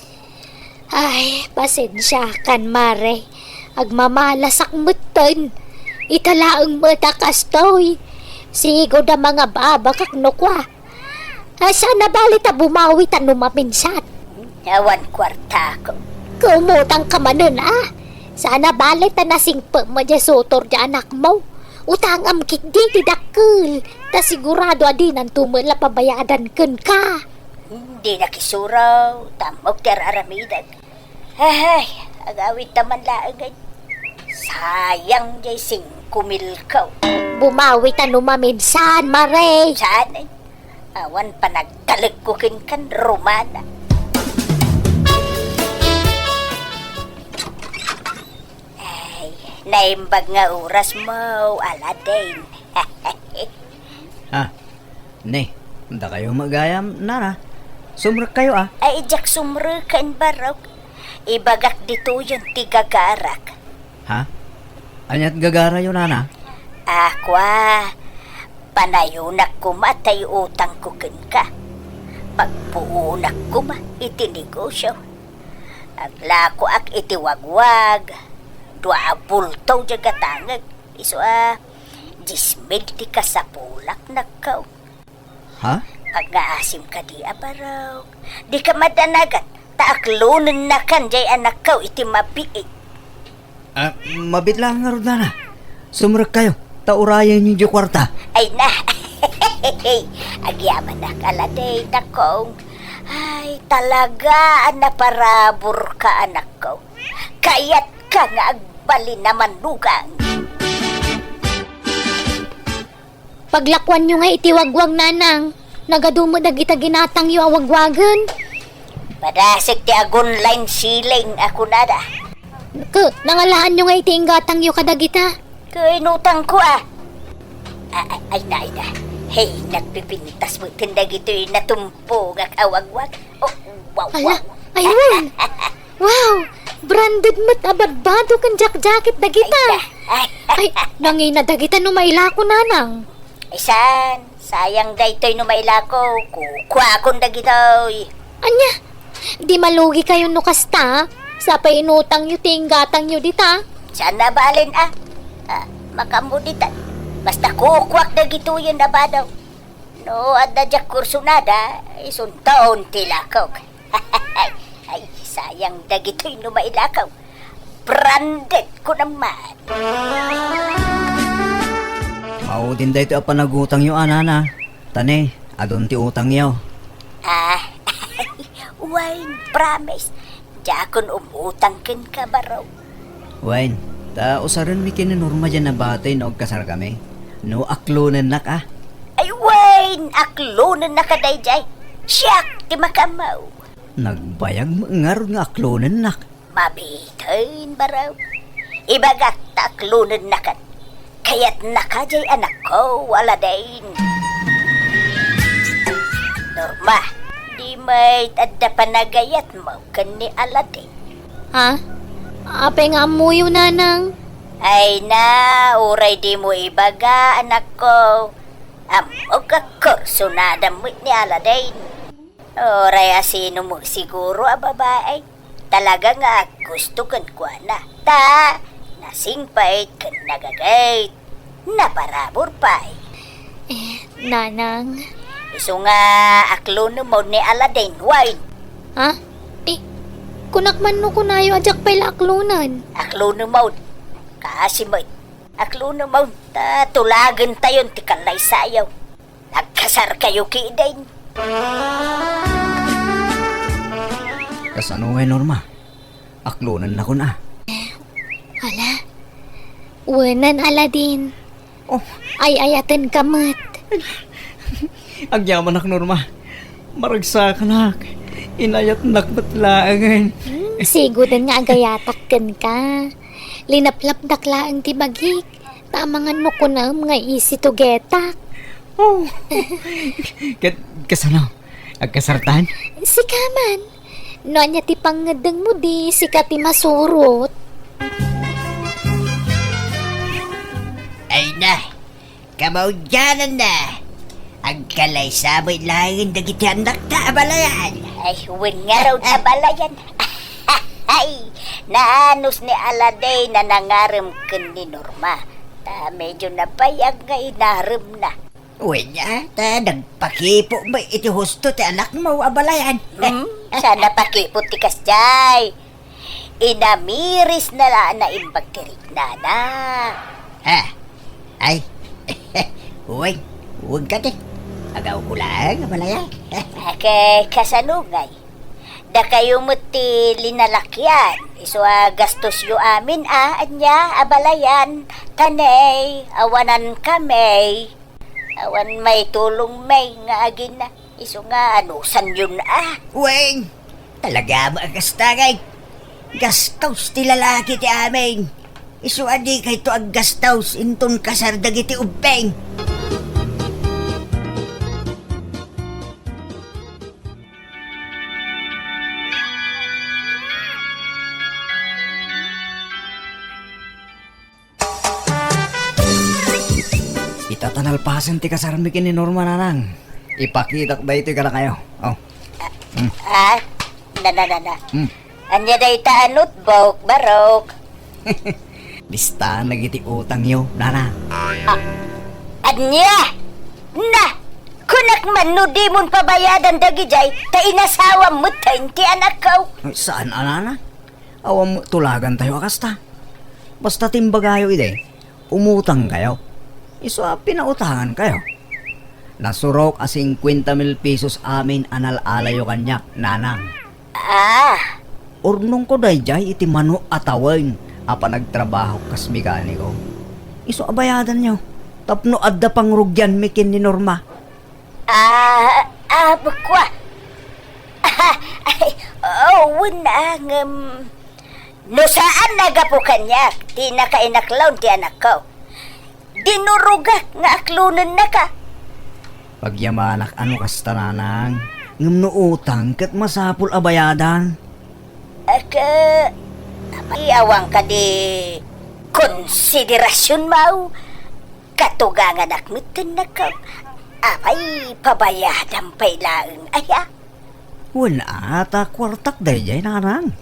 Ay, pasensiakan, Mare. Agmamalasak metten. Ita laeng met a kastoy. Sigud a mangababakak no kua. Ah, saan a bale ta bumawi ta no maminsan. Awan kuartak. Umutangka manen, a. Saan a bale ta nasingpetmo diay sutor diay anakmo. Utangam ketdi ti dakkel. Ta sigurado a dinanto met la pabayadan kenka. Dinak isuro, ta ammok ti ar-aramidek. Ay, agawidta man laeng, ay. Sayang diay singko milko. Bumawita no maminsan, Mare. Saan, ay? Awan panagtalekko kenka, Romana. Ay, naimbag nga orasmo, Aladdin. Ah, Ne, dakayo met gayam, nana. Sumrekkayo, a. Ay, diak sumreken, barok. Ibagak ditoyen ti gagarak. Ha? Aniat gagarayo, nana? A, kua, panayonak koma ta iutangko kenka. Pagpuonak koma iti negosio. Aglakoak iti wagwag. Dua a bulto diay gatangek. Isu a, dies mil ti kasapulak, nakkaw. Ha? Pagngaasim kadi a barok. Dika madanagan, ta aklonennakan diay anakkaw iti mabiit. Ah, mabiit laeng ngarud, nana. Sumrekkayo, ta urayenyo diay kuarta. Ay na. Agyamanak, Aladdin, nakong. Ay, talaga a naparaburka, anakko. Kayatka nga agbalin a manugang. Paglakuanyo nga iti wagwag, nanang. Nagadu met dagita ginatangyo a wagwagen. Padasek ti agun-line ceiling a kunada. Ket, nangalaanyo nga iti inggatangyo kadagita? Ket inutangko, a. A-, a-, ay na, ay na. Hey, nagpipintas met ken dagitoy natumpongak a wagwag. Oh, wow, Ala, wow. Ayun! Wow! Branded met a badbado ken jacket dagita. Ay, ay. Ay, nangina dagita no mailako, nanang. Ay, saan? Sayang daytoy no mailako. Kukuakon dagitoy. Ania? Di malugikayo no kasta? Sapay inutangyo ti inggatangyo dita. Saan a balen, a? A, makaammo ditan. Basta kukuak dagitoyen a bado. No adda diak kursunada, isunton ti lakok. Ay, sayang dagitoy no mailakaw. Branded ko naman. Maudin daytoy a panagutangyo, a, nana. Ta ne, adun ti utangyo. A, wen, promise. Diakon umutang kenka, baro. Wen, ta usarenmi ken ni Norma diay a batay no agkasarkami. No aklonennak, a. Ay, wen, aklonennaka daydiay. Siak ti makaammo. Nagbayag met ngarud nga aklonennak. Mabiiten, baro. Ibagak ta aklonennakan. Kayatnaka diay anakko, Aladdin. Norma, di met adda panagayatmo ken ni Aladdin? Ha? Apay nga ammoyo, nanang? Ay na, uray dimo ibaga, anakko. Ammok a kursunada met ni Aladdin. Uray asino met siguro a babai. Talaga nga aggusto kenkuana. Ta, nasingpet ken nagagayt. Naparabur pay. Eh, nanang. Isu nga aklonem manen ni Aladdin, wen. Ha? Eh, kunak man no kunayo a diak pay la aklonen. Aklonem manen. Kaasi met. Aklonem manen. Ta tulagentayon ti kallaysayo. Nagkasarkayo ketdin. Kasano ngay, Norma? Aklonennakon a. Ala, wenan, Aladdin. Oh. Ay-ayatenka met. Agyamanak, Norma. Maragsakanak. Inayatnak met laengen. Hmm, sigoden nga agayatak kenka. Linaplapdak laeng ti bagik. Ta amangan no kunam nga isi to getak. Oh. Ket kasano? Agkasartan? Sika man. No ania ti pangngeddengmo, di sika ti masurot. Ay na, kamaudiananna. Agkalaysa met laeng dagiti annakta, abalayan. Ay, wen ngarud, abalayan. Ay, naanus ni Aladdin a nangarem ken ni Norma. Ta medyo nabayag nga inaremna. Wen a, ta nagpakipo met iti husto ti anakmo, abalayan. Hmm, saan a pakipo ti kasdiay. Inamirisna la a naimbag ti riknana. Ha? Ay. Wen, wen kadi. Agawko laeng, abalayan. Ket kasano ngay? Dakayo met ti linalakian. Isu a gastosyo amin a, ania, abalayan. Ta ne, awanan kami. Awan maitulongmi nga agina. Isu nga anusanyon a. Wen, talaga met a kasta ngay. Gastos ti lalaki ti amin. Isu a dikayto aggastos inton kasar dagiti ubbing. Ita ta nalpasen ti kasarmi ken ni Norma, nanang. Ipakitak daytoy kadakayo. Oh. Hmm. Ah, na, na, na, na. Hmm. Ania dayta a notebook, barok? Lista dagiti utangyo, nanang. Ah, ania? Na, kunak man no dimon pabayadan dagidiay, ta inasawam met ti anakko. Ay, saan a, nanang? Awan met tulagantayo a kasta. Basta ti imbagayo idi, umutangkayo. Isu a pinautangankayo. Nasurok a singkuenta mil pesos amin a nal-alayo kaniak, nanang. Ah. Urnongko daydiay iti mano a tawen a panagtrabahok kas mekaniko. Isu a bayadanyo tapno adda pangrugianmi ken ni Norma. Ah, ah, kua. Ah, ay, oh, wen a, ngem, no saan a gapu kaniak ti nakainaklon ti anakko, dinurogak nga aklonennaka. Pagyamanak a no kasta, nanang, ngem no utang ket masapul a bayadan. Ket, apay, awan kadi konsiderasionmo? Katuganganak metten, anakko. Apay, pabayadam pay laeng aya? Wen a, ta kuartak daydiay, nanang.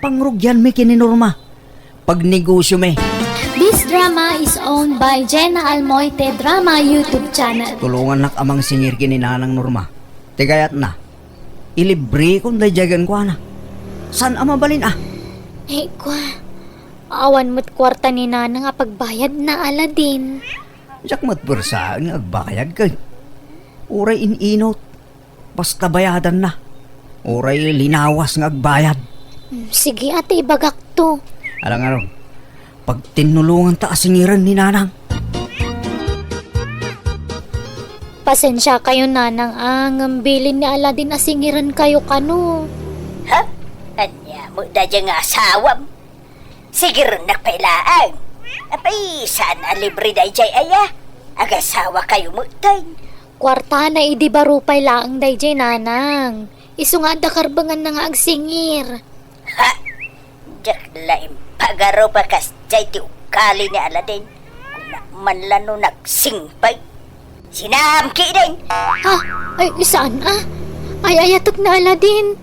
Pangrugianmi ken ni Norma. Pagnegosiomi. This drama is owned by Jenna Almoite Drama YouTube channel. Tulongannak a mangsingir ken ni Nanang Norma. Ti kayatna, ilibrekon daydiay kenkuana. Saan a mabalin a? Eh, kua, awan met kuarta ni Nanang a pagbayadna, Aladdin. Diak met puersaen nga agbayad ket uray in-inut. Basta bayadanna. Uray linawas nga agbayad. Mm, sige, ate, ibagakto. Ala ngarud, pagtinnulonganta a singiren ni Nanang. Pasensiakayo, Nanang, a, ngem bilin ni Aladdin a singirenkayo kano. Ha? Ania met daydiay nga asawam? Sigirennak pay laeng. Apay, saan a libre daydiay aya? Agasawakayo metten. Kuartana idi baro pay laeng daydiay, Nanang. Isu nga adda karbenganna nga agsingir. Ha? Diak la impagarup a kasdiay ti ugali ni Aladdin. Kunak man la no nagsingpet. Sinaam ketdin! Ah, ay, saan a? Ay-ayatek ni Aladdin.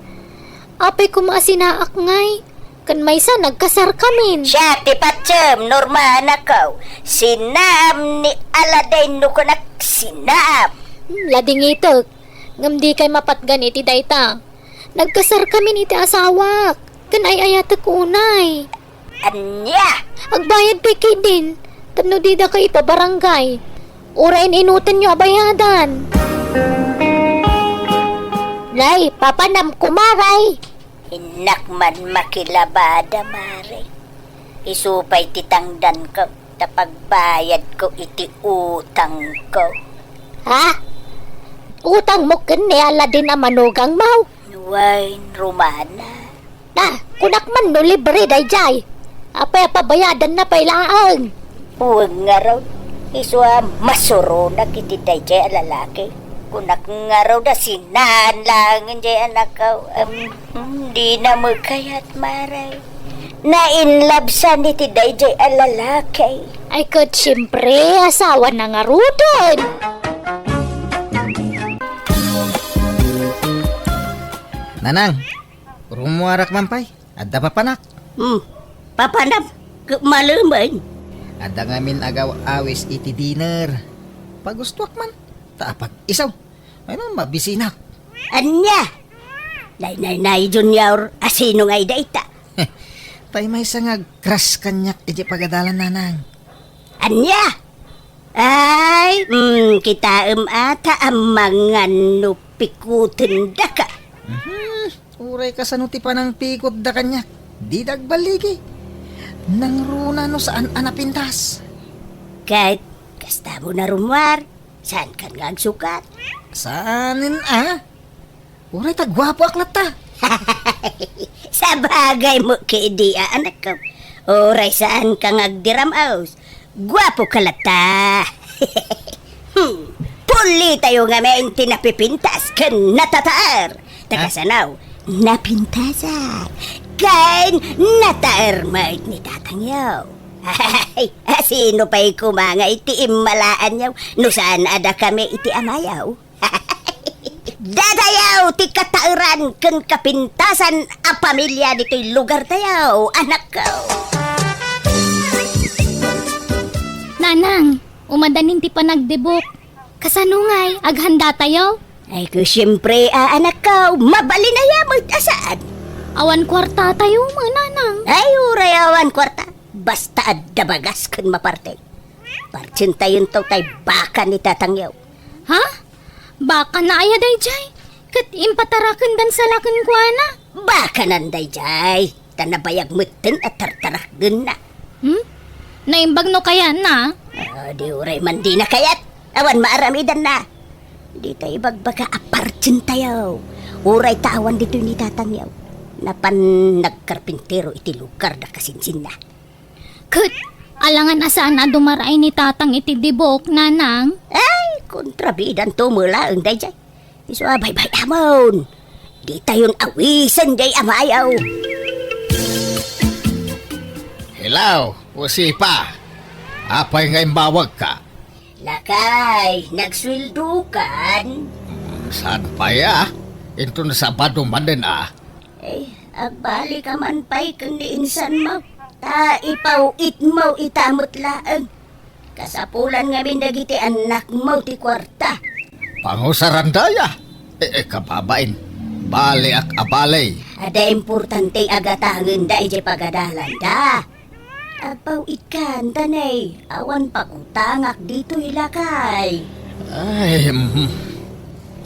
Apay koma a sinaak ngay? Ken maysa, nagkasarkamin. Siak ti patiem, Norma, anakko. Sinaam ni Aladdin no kunak sinaam. Hmm, ladingitek. Ngem dikay mapatgan iti dayta. Nagkasarkamin iti asawak. Ken ay-ayatek unay. Ania? Agbayad pay ketdin, tapno didaka ipabarangay. Uray in-inutenyo a bayadan. Nay, papanam, kumaray. Innak man makilabada, mare. Isu pay ti tangdanko, ta pagbayadko iti utangko. Ha? Utangmo ken ni Aladin a manugangmo? Wen, Romana. Ah, kunak man no libre dayjay. Apay a pabayadanna pay laeng? Wen ngarud, isu a masuronak iti dayjay a lalaki. Kunak ngarud a sinaan laengen jay anakko. Em, hmm, dina met kayat, mare. Nainlabsan iti dayjay a lalaki. Ay, ket siempre, asawana ngaruden. Nanang, rummuarak man pay. Adda papanak. Hmm, papanam, ket malemen. Adda ngamin agaw-awis iti dinner. Pagustuak man, ta apag-isu. Ay, no, mabisinak. Ania? Nay, nay, nay, Junior, asino ngay dayta? Tay maysa nga agkras kaniak iti pagadalan, nanang. Ania? Ay, mm, kitaem a ta amangan no pikutendaka. Mhm. Uray kasano ti panangpikutda kaniak, dida agballigi. Nangruna no saan a napintas. Ket, kasta mo na rummuar, saan kan nga agsukat? Saanen a? Uray ta guapoak latta. Sabagay met kadi a, anakko. Uray saan ka nga agdiram-os, guapo ka latta. Hmm. Pulitayo ngamin ti napipintas ken natataer. Ta kasano, napintasak ken nataer met ni tatangyo. Ay, asino pay koma nga iti immalaanyo no saan a dakami iti amayo? Datayo ti kataeran ken kapintasan a pamilia ditoy lugartayo, anakko. Nanang, umadanin ti panagdibok. Kasano ngay, aghanda tayo? Ay, ko, siyempre, a, anakko, mabalin aya met a saan. Awan kuarta tayo, mananang. Ay, uray awan kuarta. Basta adda bagas ken maparte. Partsentayon tayo tay baka ni tatangyo. Ha? Baka na aya dayjay? Ket impatarakendan sa la kenkuana? Bakanan dayjay. Ta nabayag metten a tartarakgenna. Hmm? Naimbag no kayatna? Ah, di uray man dina kayat. Awan maaramidanna. Dita ibagbaga a partsentayo. Uray ta awan ditoy ni tatangyo. Napan nagkarpintero iti lugar da kasinsinna. Ket, alangan a saan a dumaraay ni tatang iti dibok, nanang? Ay, kontrabidanto met laeng dayjay. Isu a baybay-amon. Ditayon awisen jay amayo. Hello, Josefa. Apay nga imbawagka? Lakay, nagsueldokan? Hmm, saan pay a? Inton Sabado manen a. Eh, agbali ka man pay ken ni insan mo. Ta ipaw-itmo ita met laeng. Kasapulan ngamin dagiti annakmo ti kuarta. Pangusaranda aya? E, e, kababain. Baliak a bali. Adda importante a gatangenda idiay pagadalanda. Agpaw-itkan, tanay. Awan pakutangak ditoy lakay. Ay, mhm.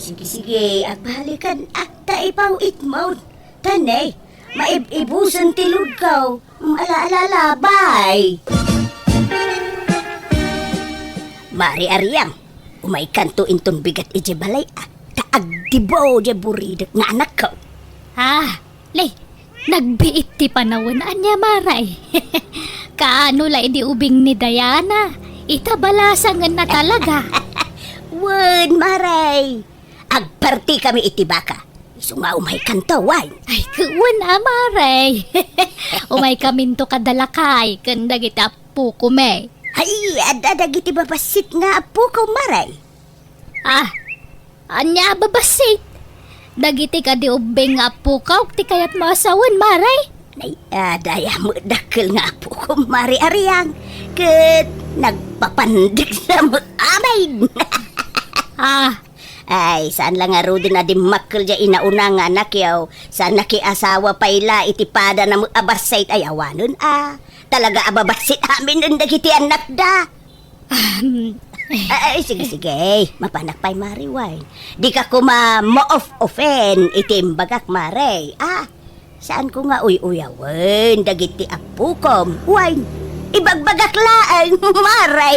Sige, sige, agbalikan. Ah, ta ipaw-itmo. Tanay, maib-ibusen ti lugkaw. Ala, ala, ala, bye. Mari Ariang, umaykanto inton bigat idiay balay, a, ta agdibo diay buridek nga anakko. Ah, lay, nagbiit ti panawen, ania, Maray? Kaano la idi ubing ni Diana? Ita balasangenna talaga. Wen, Maray. Agpartikami iti baka. Isu nga umaykanto, wen. Ay, wen a, Maray. Umaykaminto kada lakay ken dagiti appokomi. Ay, adda dagiti babassit nga appoko, Maray. Ah, ania a babassit? Dagiti kadi ubbing nga appokaw ti kayatmo a sawen, Maray? Nay, adda aya met dakkel nga appokom, Mari Ariang. Ket nagpapandek sa met amin. Ah, Ay, saan la ngaruden a dimmakkel diay inauna nga anakyo. Saan nakiasawa pay la iti padana met a bassit ay awanen a. Talaga a babassit aminen dagiti annakda. Ahem. Ay, sige, sige. Mapanak pay, Mare, wen. Dika koma maof-ofen iti imbagak, Mare. Ah, saanko nga uy-uyawen dagiti appokom. Wen, ibagbagak laeng, Mare.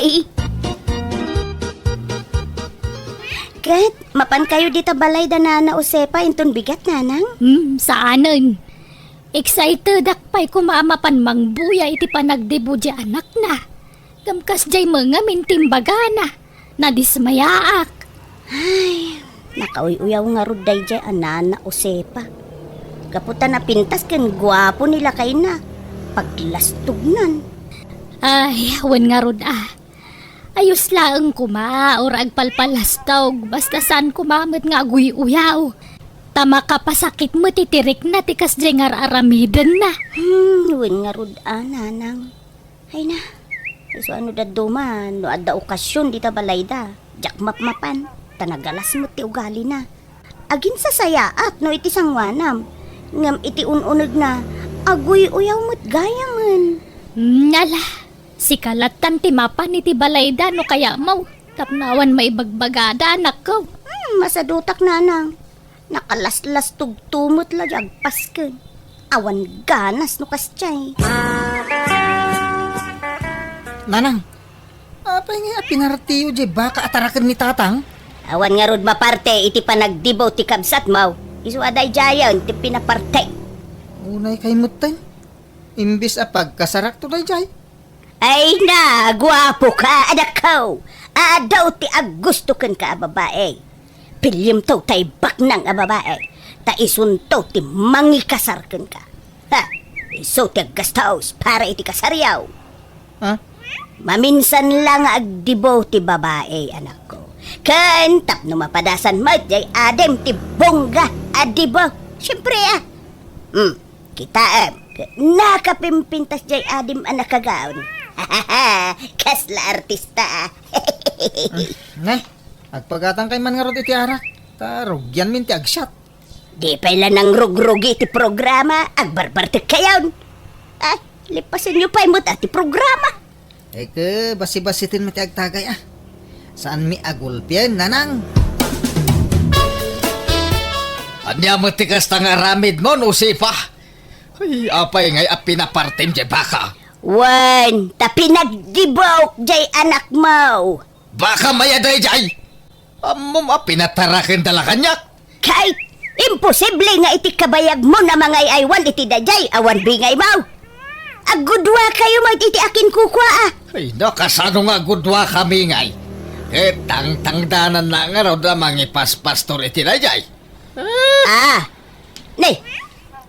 Ket, mapankayo dita balay da Nana Josefa inton bigat, Nanang? Hmm, saanen. Excitedak pay koma a mapan mangbuya iti panagdibo diay anakna. Ngem kasdiay met ngamin ti imbagana. Nadismayaak. Ay, nakauy-uyaw ngarud daydiay a Nana Josefa. Gapu ta napintas ken guapo ni lakayna. Paglastognan. Ay, wen ngarud a. Ayos laeng koma, uray agpalpalastog, basta saan koma met nga aguy-uyaw. Ta makapasakit met iti rikna ti kasdiay nga ar-aramidenna. Hmm, wen ngarud a, Nanang. Ay na, isu a no dadduma, no adda okasion dita balayda, diak mapmapan, ta nagalas met ti ugalina. Aginsasayaat no iti sangoanam, ngem iti un-unegna, aguy-uyaw met gayamen. Hmm, ala, sika lattan ti mapan iti balayda no kayatmo, tapno awan maibagbagada, anakko. Hmm, masadutak, Nanang. Nakalaslastogto met la diay agpasken. Awan ganas no kasdiay. Nanang, apay nga a pinartiyo diay baka a taraken ni Tatang? Awan ngarud maparte iti panagdibo ti kabsatmo. Isu a daydiayen ti pinaparte. Unay kay metten. Imbes a pagkasarakto daydiay. Ay na, guapoka, anakko. Adu ti aggusto kenka a babai. Piliemto tay baknang a babai. Ta isunto ti mangikasar kenka. Ha, isu ti aggastos para iti kasaryo. Ha? Maminsan la nga agdibo ti babai, anakko. Ken tapno mapadasan met diay adim ti bongga a dibo. Siempre, ah. Hmm, kitaem. Nakapimpintas diay adim a nakagaon. Kasla artista, ah. Ne, agpagatankay man ngarud iti arak. Ta rugianmin ti agsiat. Di pay la nangrugrugi ti programa, agbarbartekkayon. Ay, lipasenyo pay met a ti programa. Eke, basibasiten met ti agtagay, ah. Saanmi a gulpien, Nanang. Ania met ti kasta nga aramidmo, Josefa? Ay, apay ngay a pinapartem diay baka? Wen, ta pinagdibok diay anakmo. Baka maya daydiay? Ammom a pinatarakenda la kaniak? Kay, imposible nga iti kabayagmo a mangay-aywan iti daydiay awan bingaymo. Aggudua kayo met iti akinkukua, ah. Ay, no, kasano nga aggudua kami ngay? Ket tangtangdanan na ngarud a mangipaspastor iti daydiay. Ah, ne,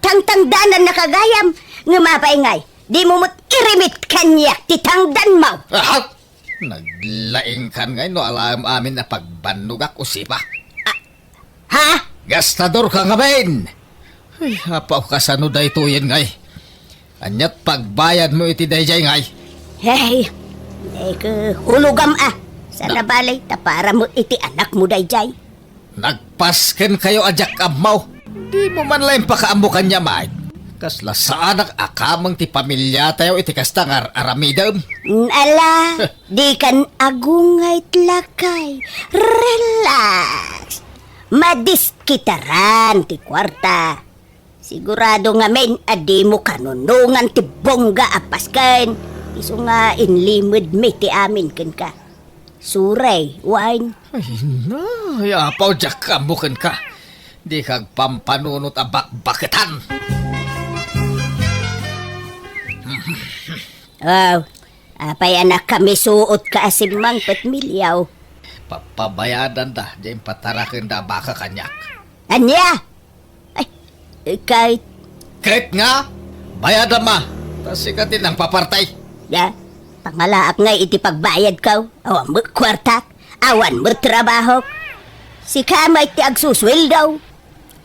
tangtangdanan na kagayam, ngem apay ngay, dimo met irimit kaniak ti tangdanmo. Ah, naglaingkan ngay no alaem amin a pagbannogak, Josefa. Ah, ha? Gastador ka ngamin! Ay, apaw, kasano daytoyen ngay? Aniat pagbayadmo iti daydiay ngay? Hey, eke, hulogam, ah. Sana balay, ta para mo iti anakmo daydiay. Nagpasken kayo a diak ammo. Dimo man la impakaammo kaniak, Mike. Kasla saanak a kameng ti pamiliatayo iti kasta nga ar-aramidem. Mm, ala, dikan agungayt lakay. Relax. Madiskitaran ti kuarta. Sigurado ngamin a dimo kanunongan ti bongga a pasken. Isu nga inlimedmi ti amin kenka. Suray, wen. Ay, na, ay, apaw, diak ammo kenka. Dika agpampanunot a bakbaketan. Aw, apay a nakamisuotka a simmangpet, Miliaw? Papabayadanda diay impatarakenda a baka kaniak. Ania? Ay, ket. Ket nga, bayadam a, ta sika ti nangpapartay. Ya, pangalaak ngay iti pagbayadko. Awan met kuartak, awan met trabahok. Sika met ti agsusueldo.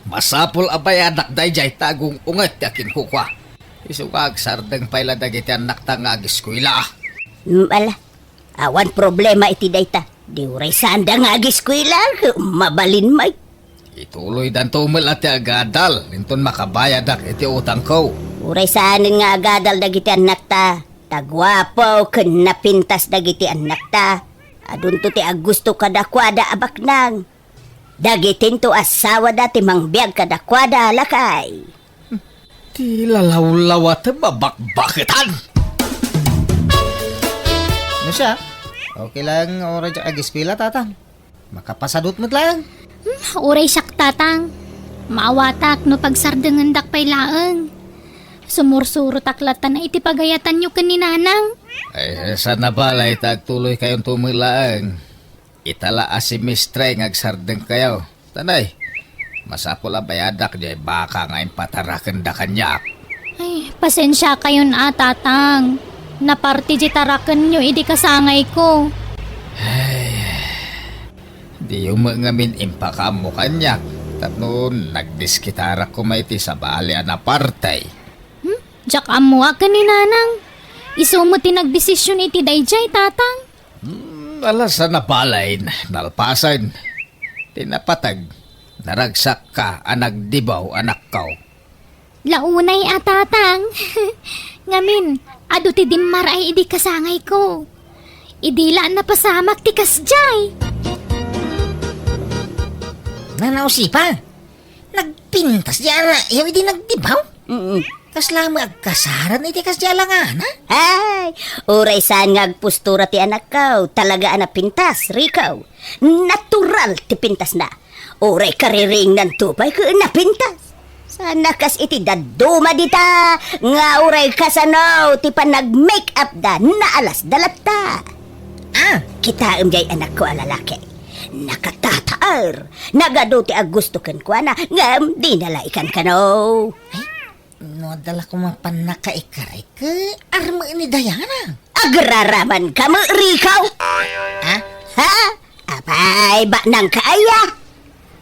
Masapul a bayadak daydiay ta agung-unget ti akinkukua. Isu nga agsardeng pay la dagiti annakta nga ageskuela. Mm, ala, awan problema iti dayta. Di uray saanda nga agiskuela, mabalin met. Ituloydanto met la ti agadal, inton makabayadak iti utangko. Uray saanen nga agadal dagiti annakta, ta guapo ken napintas dagiti annakta. Adunto ti agusto kadakuada a baknang. Dagitinto asawada ti mangbiag kadakuada, lakay. Ti lalawlawatem a bakbaketan! No siak, okay lang uray diak agiskuela, tatang. Makapasadut met laeng. Hmm, uray siak, tatang. Maawatak no pagsardengendak pay laeng. Sumursurotak laeng iti pagayatanyo ken ni nanang. Ay, saan a balay ta agtuloykayonto met laeng. Ita la a semestre nga agsardengkayo. Tanay, masapul a bayadak diay baka nga impatarakenda kaniak. Ay, pasensiakayon a, tatang. Naparti diay tarakenyo idi kasangayko. Ay, diyo met ngamin impakaammo kaniak, tapno nagdiskitarak koma iti sabali a naparti. Hmm? Diak ammoak ken ni nanang. Isu met ti nagdesision iti daydiay, tatang. Hmm, ala, saan a balay, nalpasen. Ti napateg, naragsakka a nagdibaw, anakko. La unay a, tatang. Ngamin, adu ti dimmaray idi kasangayko. Idi la napasamak ti kasdiay. Nana Usipa, nagpintas diay arrayyo idi nagdibaw? Mm. Kasla met agkasaran iti kasdiay a langana? Ay, uray saan nga agpostura ti anakko, talaga a napintas, Rico. Natural ti pintasna. Uray kariringnanto pay ket napintas. Saan a kas iti dadduma dita nga uray kasano ti panag-make-upda, naalasda latta. Ah, kitaem diay anakko a lalaki. Nakatataer. Nagadu ti agusto kenkuana, ngem dina la ikankano. Ay, no adda la koma pannakaikari, ket armeen ni Diana. Agraramanka met, Rico? Ha? Ha? Apay, baknangka aya?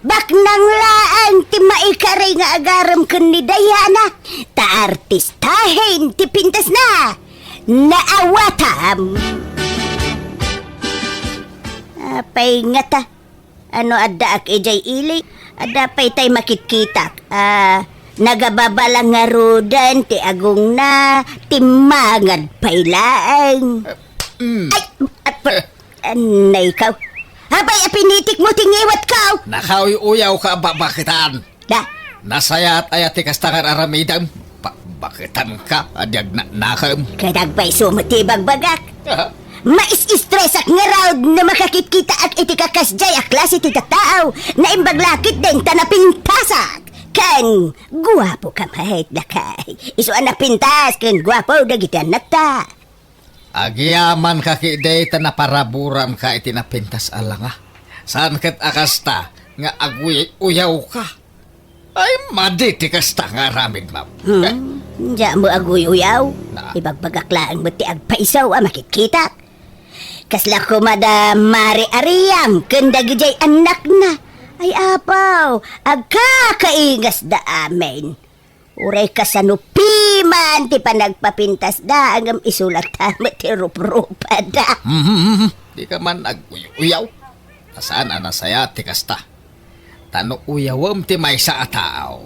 Baknang laeng ti maikari nga agarem ken ni Diana, ta artistahen ti pintasna. Naawatam. Apay ngata, ano addaak idiay ili? Adda pay tay makitkitak. Ah, nagababala ngaruden ti agongna, timmangad pay laeng. Mm. Ay, ap-, anay ka. Apay a pinitikmo ti ngiwatko? Nakauy-uyawka a babaketan. Da. Nasayaat aya ti kasta nga aramidem? Pa-, baketanka a di agnanakem. Ket agpayso met ti ibagbagak. Aha. Maisistresak ngarud no makakitkitak iti kakasdiay a klase ti tattao. Naimbag la ketdin ta napintasak. Ken guapoka met, lakay. Isu a napintas ken guapo dagiti annakta. Agyamankak idi ta naparaburanka iti napintas a langa. Saan ket a kasta nga aguy-uyawka? Ay, madi ti kasta nga aramidmo. Hmm? Eh? Diak met aguy-uyaw. Na? Ibagbagak laeng met ti agpayso a makitkitak. Kasla koma da Mari Ariam ken dagidiay annakna. Ay, apo, agkakaingasda amin. Uray kasano piman ti panagpapintasda, ngem isu latta met ti ruprupada. Mhm, mhm. Dika man aguy-uyaw. Ta saan a nasayaat ti kasta. Ta no uyawem ti maysa a tao,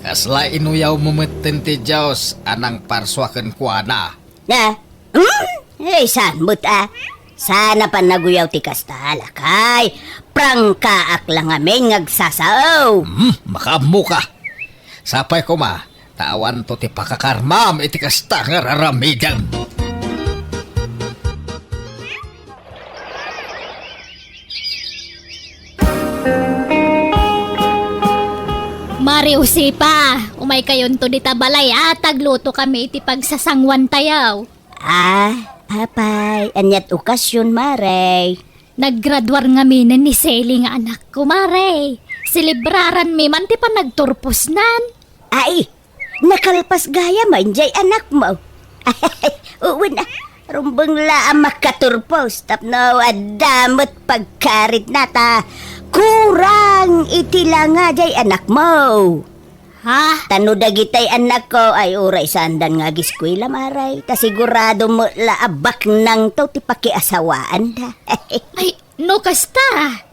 kasla inuyawmo metten ti Dios a nangparsua kenkuana. Na? Hmm? Ay, saan met a? Saan a pannaguyaw ti kasta, lakay. Prangkaak la ngamin nga agsasao. Hmm, makaammoka. Sapay koma, ta awanto ti pakakarmam iti kasta nga raramidem. Mari Josefa, umaykayonto dita balay a taglutokami iti pagsasanguantayo. Ah, apay, aniat okasyon, Mare? Naggraduar ngaminen ni Selly nga anakko, Mare. Selebraranmi man ti panagturposnan. Ay, nakalpas gayam a idiay anakmo. Wen a, rumbeng la a makaturpos tapno adda met pagkaritna ta kurang iti langa diay anakmo. Ha? Ta no dagitay annakko ay uray saandan nga agiskuela, Mare. Ta sigurado met la a baknangto ti pakiasawaanda. Ay, No kasta,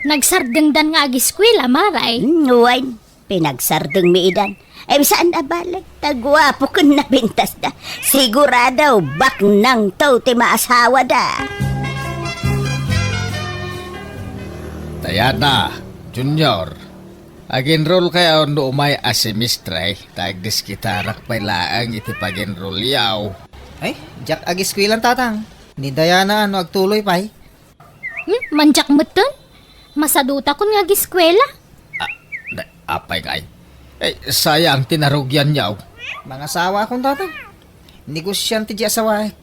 nagsardengdan nga agiskwela, Maray. Hmm, wen, pinagsardengmi idan. Em, saan a bale? Ta guapo ken nabintasda. Sigurado, baknangto ti maasawada. Diana, Junior, ag-enrollkayo no umay a semestre, ta agdiskitarak pay laeng iti pag-enrollyo. Ay, diak agiskwela, Tatang. Ni Diana no agtuloy pay. Hmm, mandiak metten? Masadutakon nga agiskwela. Ah, na-, apay ngay? Eh, sayang ti narugianyo. Mangasawakon, Tatang. Negosiante diay asawaek.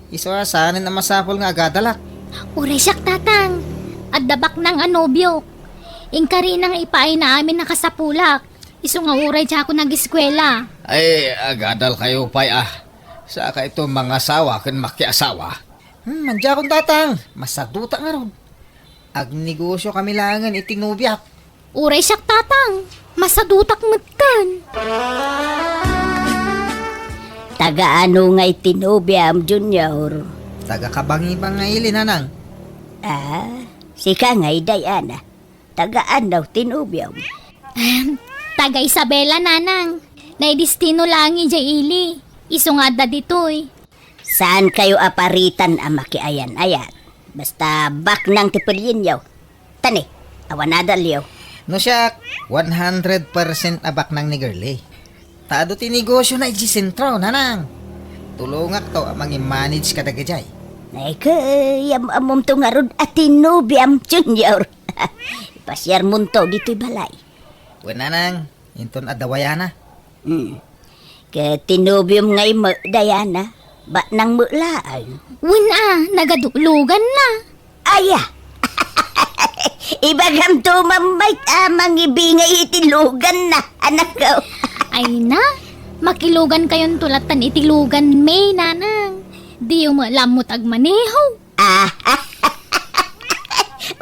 Isu a saanen a masapul nga agadalak. Uray siak, Tatang. Adda baknang a nobiok. Inkarina nga ipaayna amin a kasapulak. Isu nga uray diakon agiskwela. Ay, agadalkayo pay, ah. Saka ito mangasawa ken makiasawa. Hmm, mandiakon, Tatang. Masadutak ngarud. Agnegosio kami laengen iti nobiak. Uray siak, Tatang. Masadutak metten. Taga ano ngay ti nobiam, Junior? Taga Kabangibang nga ili, Nanang. Ah, sika ngay, Diana. Taga ano ti nobiam? Ahem, taga Isabela, Nanang. Naidestino laeng idiay ili. Isu nga adda ditoy. Saankayo a paritan a makiayan-ayat. Basta baknang ti pelienyo. Tani, awan adalyo. No siak, one hundred percent a baknang ni Girlie. Ta adu ti negosiona idiay sentro, Nanang. Tulongakto a mangimanage kadagijay. Ay, kay, am-ammomto ngarud a ti nobiam, Junior. Ipasiarmonto ditoy balay. Wen, Nanang, inton adda wayana. Hmm. Ket ti nobiom ngay met, Diana, baknang met laeng. Wen a, nagaduloganna. Aya! Ibagamto mammayt a mangibingay iti luganna, anakko. Ay na, makilugankayonto lattan iti lugan May, Nanang. Diyo met laeng met agmaneho. Ah,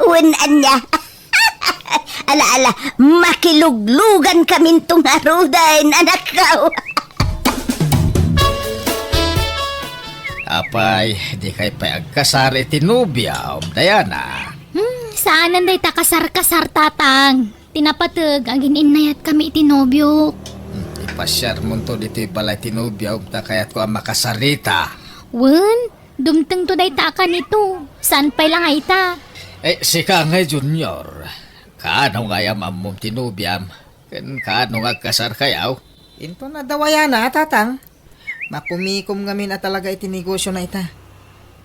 wen ania. Ala, ala, makiluglugankaminto ngaruden, anakko. Apay, dikay pay agkasar iti nobiam, Diana? Hmm, saanen dayta kasar-kasar, Tatang. Ti napateg, agin-innayatkami iti nobiok. Hmm, ipasiarmonto ditoy balay ti nobiam, ta kayatko a makasar ita. Wen, dumtengto dayta a kanito. Saan pay la nga ita? Eh, sika ngay, Junior. Kaano nga am-ammom ti nobiam? Ken kaano nga agkasarkayo? Inton adda wayana, Tatang. Makumikom ngamin a talaga iti negosiona ita.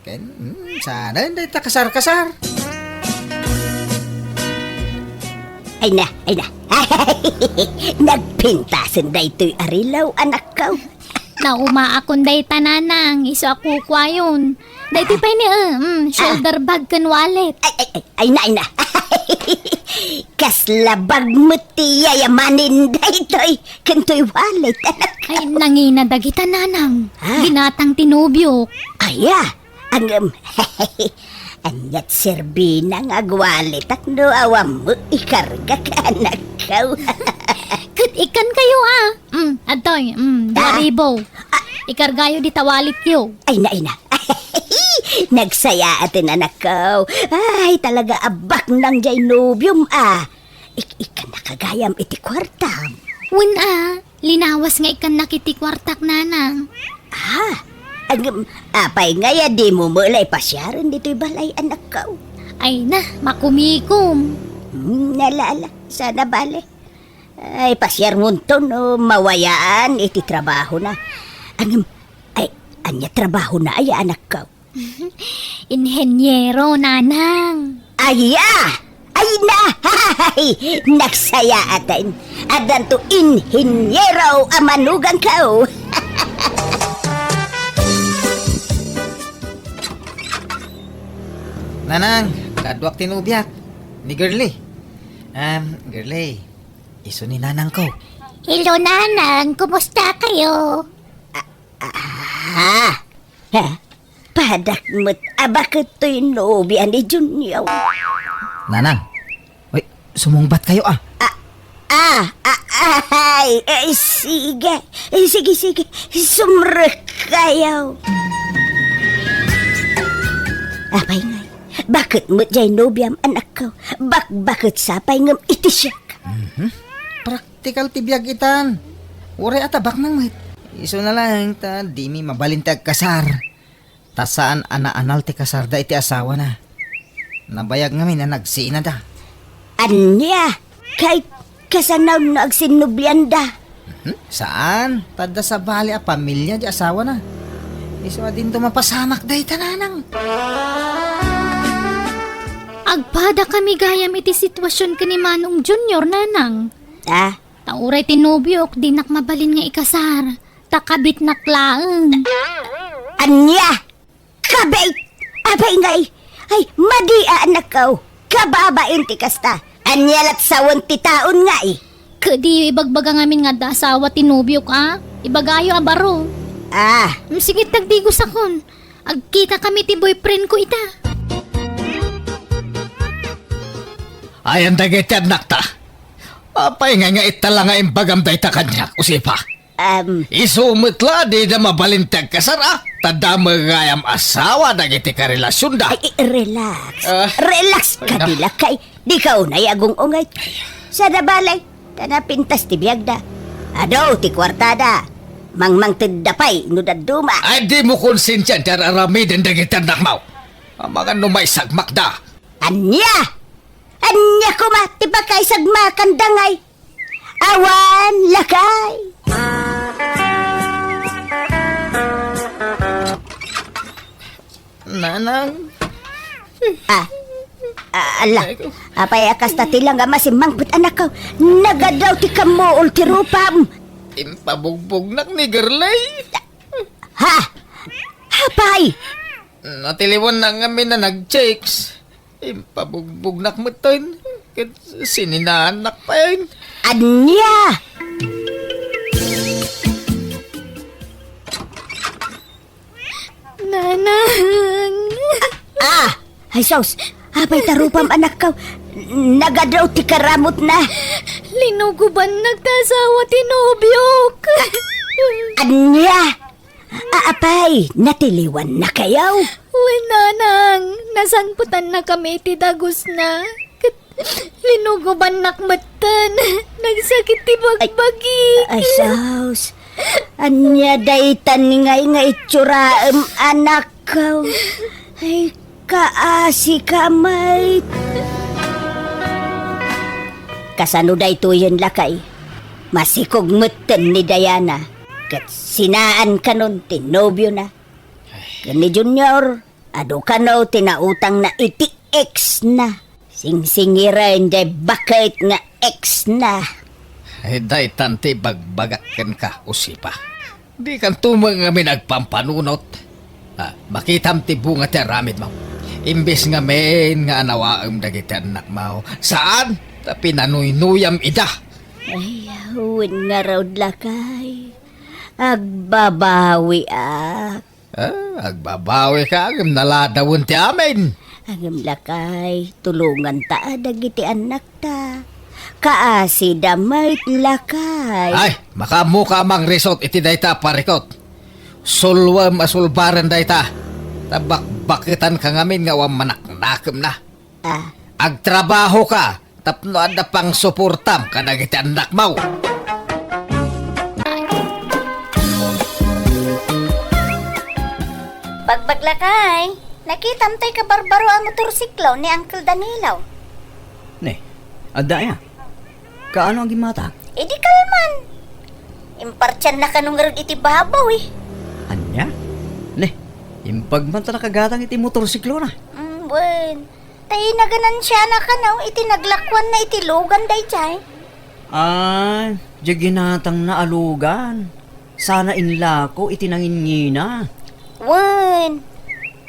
Ken, hmm, saanen dayta kasar-kasar. Ay na, ay na. Nagpintasen daytoy a rilaw, anakko. Naumaakon dayta, Nanang, isu a kukuayon. Daytoy pay ni, eh, mm, shoulder bag ken wallet. Ay, ay, ay, ay na, ay na. Kasla bag met ti yayamanen daytoy, ken toy wallet, anak. Ay, nangina dagita, Nanang. Ah. Ginatang ti nobiok. Aya, ngem, ania't serbina nga agwaletak no awan met ikargak, anakko. Ket ikkankayo, ah. Mm, adtoy, mm, dua ribu. Ah. Ikargayo dita walletyo. Ay na, ay na. Nagsayaaten, anakko. Ay, talaga a baknang diay nobiom, ah. Ik-, ikkannaka gayam iti kuartam. Wen a, linawas nga ikkannak iti kuartak, Nanang. Ah, agem, apay ngay a dimo met la ipasiaren ditoy balay, anakko? Ay na, makumikom. Hmm, ala, ala, saan a bale. Ay, pasiarmonto no mawayaan iti trabahona. Ngem, ay, ania trabahona aya, anakko? Inhenyero, Nanang. Aya! Ay na! Ay! Nagsayaaten. Addanto inhenyero a manugangko. Nanang, kaduak ti nobiak. Ni Girlie. Um, Girlie, isu ni nanangko. Hello, Nanang. Kumusta kayo? Ah, ha? Padak met a baket toy nobia ni Junior. Nanang, uy, sumungbatkayo, ah. Ah, ah, ah, ay, ay, sige. Eh, sige, sige. Sumrekkayo. Apay ngay, Baket met jay nobiam, anakko. Bakbaket sapay ngem iti siak. Mhm. Praktikal ti biag itan. Uray a tabaknang met. Isuna laeng ta dimi mabalin ti agkasar. Ta saan a naanal ti kasarda iti asawana. Nabayag ngamin a nagsinada. Ania? Kay kasano no agsinnublianda? Mhm. Saan? Ta adda sabali a pamilia di asawana. Isu a dinto mapasamak dayta, nanang. Agpadakami gayam iti situasion ken ni Manong Junior, nanang. Ah? Ta uray ti nobiok, dinak mabalin nga ikasar. Ta kabitnak laeng. Ania? Kabit! Apay ngay? Ay, madi a anakko. Kababain ti kasta. Ania lat sawen ti taon ngay? Kadiyo ibagbaga ngamin nga adda asawa ti nobiok, a? Ibagayo a baro. Ah. Mm, sige, tagdigusakon. Agkitakami ti boyfriend ko ita. Ayan dagiti annakta. Apay nga, nga ita la nga imbagam dayta kaniak, Usipa? Am. Isu met la, dida mabalin ti agkasar, a? Ta damo gayam asawa dagiti karelasionda. Ay, ay, relax. Ah. Relax ka, ay, na. Di lakay. Dika unay agung-ungay. Ay. Sada balay, ta napintas ti biagda. Adu ti kuartada. Mangmangtedda pay no dadduma. Ay, dimo konsensian ti ar-aramiden dagiti annakmo. Amangan no maisagmakda. Ania? Ania koma ti pakaisagmakanda ngay? Awan, lakay. Nanang. Ah. Ah, ala. Ay, ko. Apay a kasta ti la nga masimmangpet, anakko? Nagadaw ti kammuol ti rupam. Impabugbognak ni Gerlay. Ha? Apay? Natiliwannak ngamin a nag-chicks. Impabugbognak metten, ket sininaannak pay. Ania? Nanang! Ah! Ay, sus! Apay ta rupam, anakko? Nagadaw ti karamutna. Linugobannak ta asawa ti nobiok. Ania? A-, apay, natiliwannakayo? Wen, nanang, nasangpetannakami iti dagusna. Ket linugobannak metten. Nagsakit ti bagbagik. Ay, sus. Ania daytan ngay nga itsuraem, anakko? Ay, kaasika met. Kasano daytoyen, lakay? Masikog metten ni Diana. Ket sinaan kanon ti nobiona. Ken ni Junior, adu kano ti nautangna iti ex-na. Singsingiren jay baket nga ex-na. Ay, daytan ti ibagbagak kenka, Usipa. Dikanto met ngamin agpampanunot. Ah, makitam ti bunga ti aramidmo. Imbes ngamin nga anawaem dagiti annakmo, saan ta pinanuynuyam ida. Ay, wen ngarud, lakay. Agbabawiak. Ah, agbabawika, ngem naladawen ti amin. Ngem lakay, tulonganta a dagiti annakta. Kaasida met, lakay. Ay, makaammoka a mangrisot iti dayta a parikut. Sulwem a sulbaren dayta. Ta bakbaketanka ngamin nga awan manaknakemna. Ah. Agtrabahoka tapno adda pangsuportam kadagiti annakmo. Bagbag, lakay, nakitam tay kabarbaro a motorsiklo ni Uncle Danilo. Ne, adda aya? Kaano a gimmata? Idi kalman. Impartianna kano ngarud iti babaw, eh. Ania? Ne, impag man ta nakagatang iti motorsiklona. Mm, wen. Ta inaganansiana kano iti naglakuanna iti lugan daydiay. Ay, diay ginatangna a lugan. Sana inlako iti nanginngina. Wen,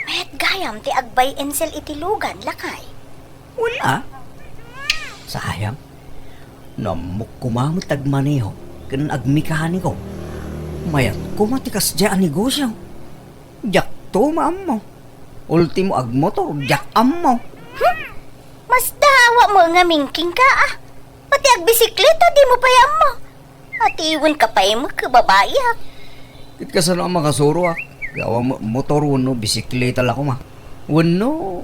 mayat gayam ti agbay insel iti lugan, lakay. Wen a? Sayang. No ammok koma met agmaneho ken agmekaniko, mayat koma ti kasdiay a negosio. Diakto maammo. Ultimo agmotor, diak ammo. Hmm? Masdaawak mo ngamin kenka, a. Pati agbisikleta, dimo pay ammo. Atiwenka pay met ket babaiak. Ket kasano a makasuroak? Awan met motor wenno bisikleta la koma. Wenno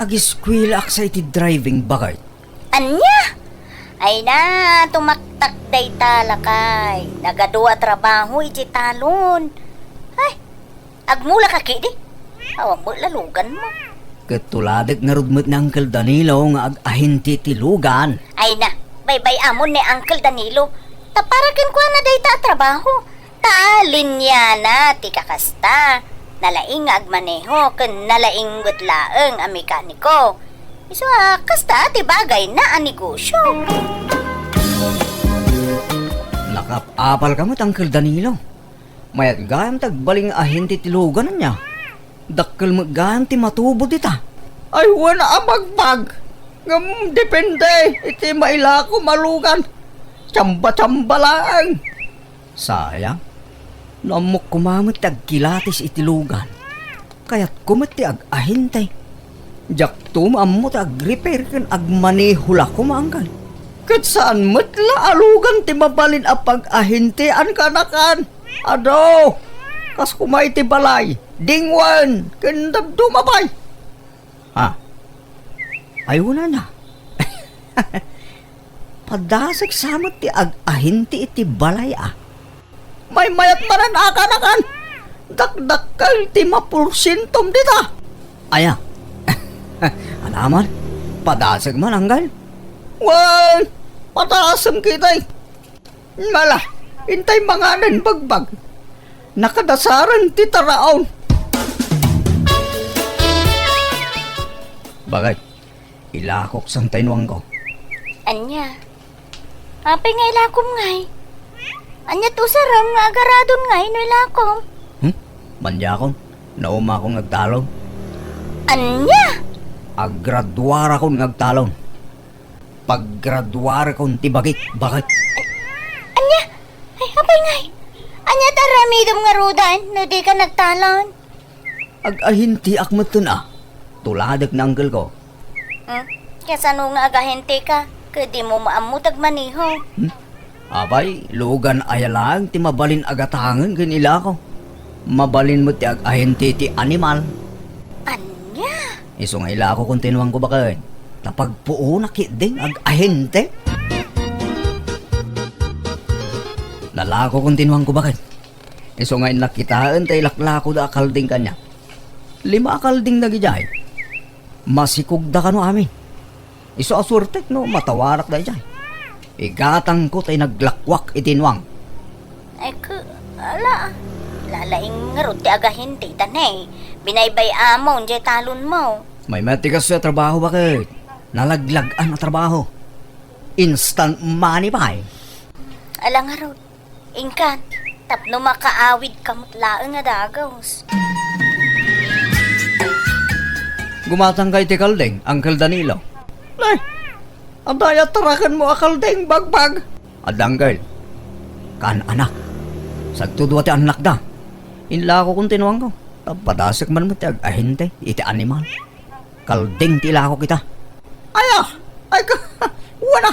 Agiskuelaak sa iti driving, baket. Ania? Ay na, tumaktak dayta, lakay. Nagadu a trabaho iti talon. Ay, agmula ka kidi? Awan met la luganmo. Ket tuladek ngarud met ni Uncle Danilo nga ag-ahente ti lugan. Ay na, baybay-amon ni Uncle Danilo. Ta para kenkuana dayta a trabaho. Ta linyana ti kakasta. Nalaing nga agmaneho ken nalaing met laeng a mekaniko. Isu a kasta ti bagayna a negosyo. Nakap-apalka met, Uncle Danilo. Mayat gayam ti agbalin nga ahente ti lugan, ania? Dakkel met gayam ti matubo dita. Ay, wen a bagbag. Ngem depende iti mailakom a lugan. Tsamba-tsamba laeng. Sayang. No ammok koma met ti agkilatis iti lugan. Kayatko met ti ag-ahente. Diakto maammo ti agrepair ken agmaneho la koma, Uncle. Ket saan met la a lugan ti mabalin a pag-ahentean, kanakan. Adu, kas koma iti balay, dingwen, ken dadduma pay. Ha? Ay, wen a. Padasek sa met ti ag-ahente iti balay a. Maymayat manen a, kanakan. Dakdakkel ti maporsientom dita. Aya. Anaman? Padasek man, Uncle? Wen, padasem ketdi. Ala, intay manganen, bagbag. Nakadasaren ti taraon. Baket, ilakok sa ta inuangko. Ania? Apay nga ilakom ngay? Ania ti usarem nga agaradon ngay no ilakom? Hmm? Maniakon, naumakon nga agtalon. Ania? Aggraduarakon nga agtalon. Paggraduarakon ti bagik, baket. Ania? Ay, apay ngay? Ania ti aramidem ngaruden no dika nagtalon? Ag-ahenteak metten a. Tuladek ni uncle ko. Hmm? Kasano nga ag-ahenteka? Ket dimo maammo ti agmaneho. Hmm? Apay, lugan aya laeng ti mabalin a gatangen ken ilako. Mabalin met ti ag-ahente ti animal. Ania? Isu nga ilako kon tinuangko, baket. Ta pagpuonak ketdin ag-ahente. Nalako kon tinuangko, baket. Isu nga innak kitaen ta ilaklakoda a kalding kaniak. Lima a kalding dagidiay. Masikogda kano amin. Isu a suertek no matawarak daydiay. Igatangko ta inaglakuak iti inuang. Ay, ke, ala. Lalaing ngarud ti agahente ita ne. Binaybay-amon diay talonmo. Maymayat ti kastoy a trabaho, baket. Nalaglag-an a trabaho. Instant money pay. Ala ngarud. Inkan, tapno makaawidka met laeng a dagus. Gumatangka iti kalding, Uncle Danilo. Nay, adda aya tarakenmo a kalding, bagbag? Adda, Uncle. Kaan-anak. Sadto dua ti annakda. Inlako kon tinuangko. Ta padasek man met ti ag-ahente iti animal. Kalding ti ilakok ita. Aya, ay ka, wana.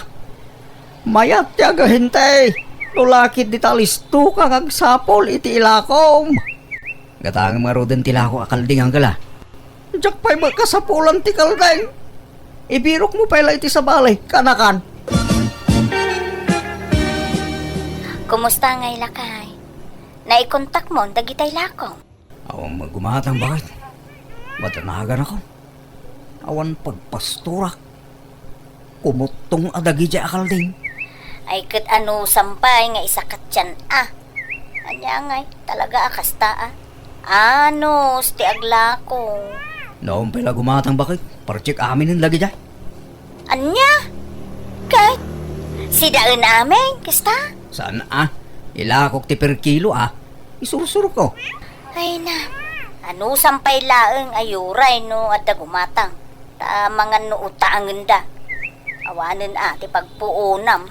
Mayat ti agahente. No lakit dita listoka nga agsapul iti ilakom. Gatangem ngaruden ti ilakok a kalding, uncle, a. Diak pay met kasapulan ti kalding. Ibirokmo pay la iti sabali, kanakan. Kumusta ngay, lakay? Naikontakmon dagitay ilako? Awan met gumatang, baket. Matanagan ako. Awan pagpastorak. Kumuttong a dagidiay a kalding. Ay, ket anusam pay nga isakatyan a. Ania ngay, talaga a kasta a. Anus ti aglako. Naon pay la gumatang, baket. Parchek aminen dagidiay. Ania? Ket? Sidaen amin, kasta? Saan a? Ilakok ti per kilo a. Isursurko. Ay na, anusam pay laeng a uray no adda gumatang, ta mangan no utangenda. Awanen a ti pagpuonam.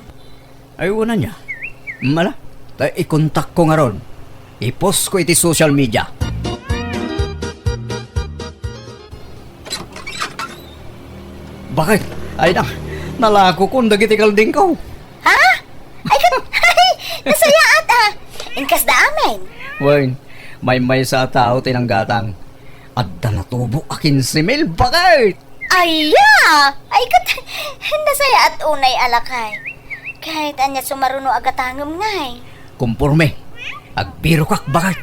Ay, wen ania. Mala, ta ikontakko ngarud. Ipostko iti social media. Baket, ay na, nalakokon dagiti kaldingko. Ha? Ay, ket, ay, nasayaat a. Inkasda amin. Wen, maymaysa a tao ti nanggatang. Adda natubo a kinse mil, baket! Aya! Ay, ket, nasayaat unay a lakay. Ket ania sumaruno a gatangem ngay? Kumporme. Agbirokak, bakay.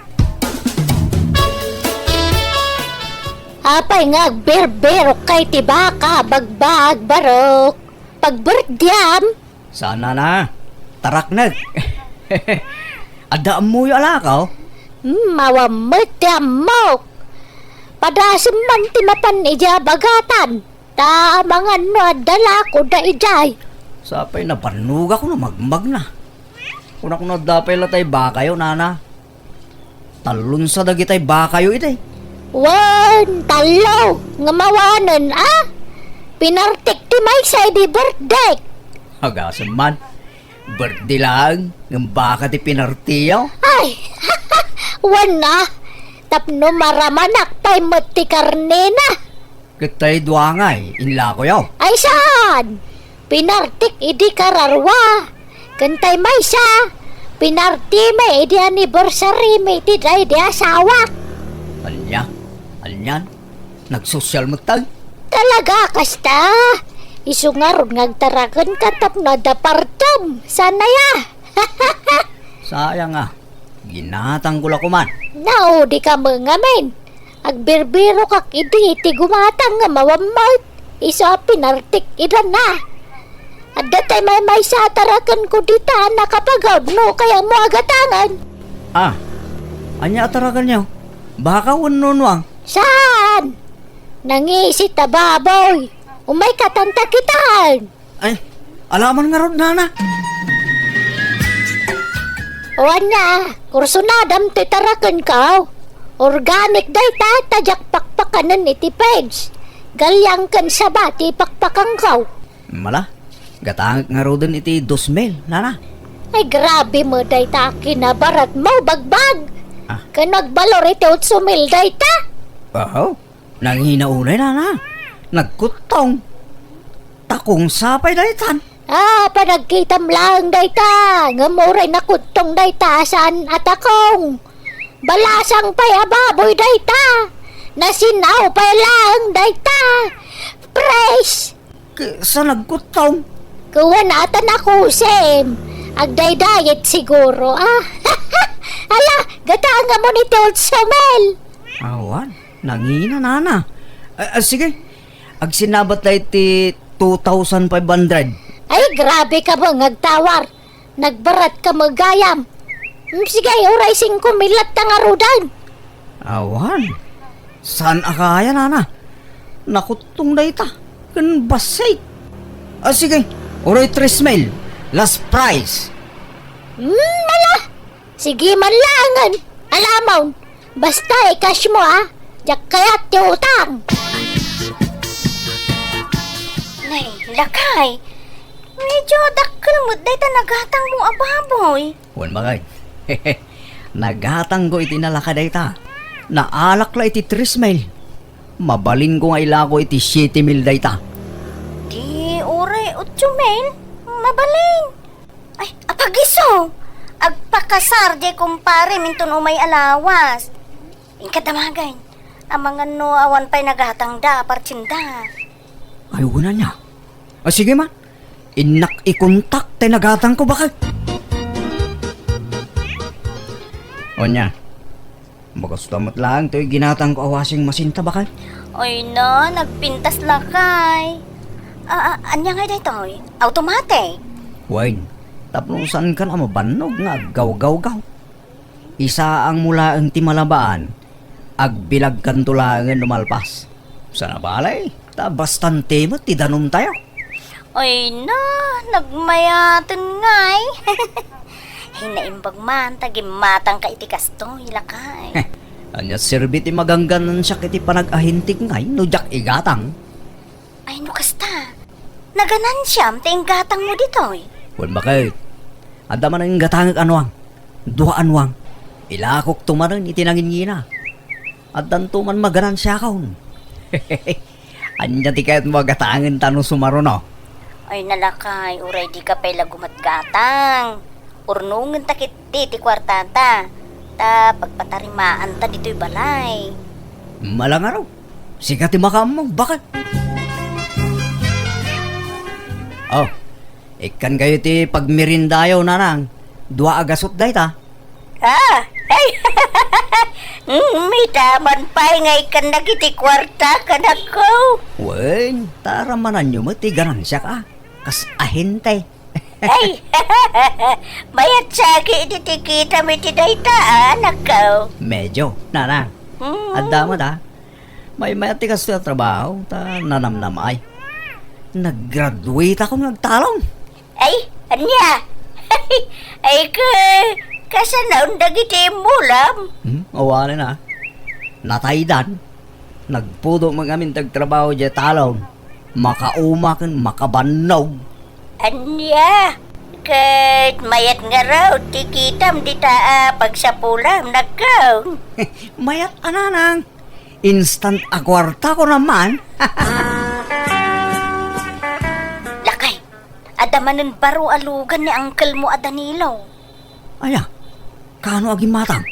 Apay nga agbirbirok kay ti baka, bagbag, barok? Pagberdiam? Saan, nana. Taraknek. Adda ammoyo a lakaw? Hmm, awan met ti ammok. Padasem man ti mapan idiay bagatan. Ta amangan no adda lako da idiay. Sapay nabannogak no magmagna. Kunak no adda pay la tay bakayo, nana. Tallonsa dagitay bakayo idi. Wen, tallo, nga mawanen, a? Pinartik ti maysa idi birthday. Agasem man. Birthday laeng, ngem baka ti pinartiyo? Ay, wen a, tapno maramanak pay met ti karnena. Ket tay dua ngay, inlakoyo? Ay saan? Pinartik idi kararua. Ken tay maysa, pinartimi idi anniversary mi iti daydi asawak. Ania? Anian? Nagsosyal met tay? Talaga kasta? Isu ngarud nga agtarakenka tapno adda partem. Saan aya? Sayang a. Ginatangko la koman. Naudika met ngamin. Agbirbirokak idi ti gumatang nga mawammot. Isu a pinartik idanna. Adda tay maymaysa a tarakenko dita a nakapagawid no kayatmo a gatangen. Ah, ania a tarakenyo? Baka wenno nuang? Saan? Nangisit a baboy. Umayka tanta kitaen. Ay, alaman ngarud, nana. O ania, kursunadam ti tarakenko. Organic dayta, ta diak pakpakanen iti page. Galyang ken saba ti pakpakanko. Mala, gatangek ngaruden iti dos mil, nana. Ay, grabe met dayta a kinabaratmo, bagbag. Ah. Ken agbalor iti otso mil dayta. Aho. Nangina unay, nana. Nagkuttong. Takong sapay daytan. Ah, panagkitam laeng dayta. Ngem uray nakuttong dayta, saan a takong. Balasang pay a baboy dayta. Nasin-aw pay laeng dayta. Fresh. Ket saan nagkuttong? Kuan ata nakusim. Agdaydayet siguro, ah. Ala, gatangamon iti otso mil. Awan. Nangina, nana. Ah, ah, sige. Agsinnabat la iti two thousand five hundred. Ay, grabe ka ba nga agtawar? Nagbarat ka met gayam. Mm, sige, uray singko mil latta ngaruden. Awan. Saan a kaya, nana? Nakuttong dayta. Ken bassit. Ah, sige. Uray tres mil. Last price. Mm, ala. Sige man laengen, alamon. Basta i-cash mo, a. Diak kayat ti utang. Nay, lakay. Medyo dakkel met dayta nagatangmo a baboy. Wen, bakay. Nagatangko iti nalaka dayta. Naalak la iti tres mil. Mabalinko nga ilako iti siete mil dayta. Di uray otso mil. Mabalin. Ay, apagiso! Agpakasar diay kumparem inton umay a lawas. Inka damagen. Amangan no awan pay nagatangda a partsenda. Ay, wen ania. Ah, sige man. Innak ikontak tay nagatangko, bakay. Ania. Makasta met laeng toy ginatangko a washing machine ta, bakay. Ay na, nagpintas lakay. Ah, ah, ania ngay daytoy? Automatic? Wen, tapno saankan a mabannog nga aggawgawgaw. Isaangmo laeng ti malabaan, agbilagkanto laengen no malpas. Sana balay, ta bastante met ti danumtayo. Ay na, nagmayaten ngay. Ay, naimbag man ta gimmatangka iti kastoy, lakay. Ania serbi ti magangganansiak iti panagahintik ngay no diak igatang? Ay, no kasta, naganansiam ti inggatangmo ditoy? Wen, bakay. Adda man inggatangek a nuang. Dua a nuang. Ilakokto manen iti nangingina. Addanto man maganansiakon. Ania ti kayatmo a gatangen ta no sumaruno? Ay, nalakay, uray dika pay la gumatgatang. Urnongenta ketdi ti kuartata. Ta pagpatarimaanta ditoy balay. Malangarog. Sika ti makaammo, bakay. Oh, ikkan kayo ti pagmerindayo, nanang. Dua a gasut dayta. Ah, ay. Mm, ita man pay nga ikkan dagiti kuarta, kanakko. Wen, taramananyo met ti ganansiak, a. Kas ahente. Ay, mayat saki iti ti kitam iti dayta, a, anakko. Medyo, nanang. Mm. Adda met, a. Maymayat ti kastoy a trabaho, ta nanamnamaay. Naggraduate ako nga agtalong. Ay, ania? Ay, ka, kasano dagiti immulam? Hmm, awanen, a. Nataydan. Nagpudo met ngamin ti agtrabaho diay talong. Makauma ken makabannog. Ania? Ket mayat ngarud ti kitam dita a pagsapulam, nakko. Mayat a, nanang. Instant a kuarta ko naman. Lakay, adda manen baro a lugan ni uncle mo a Danilo. Aya, kano a gimmatang?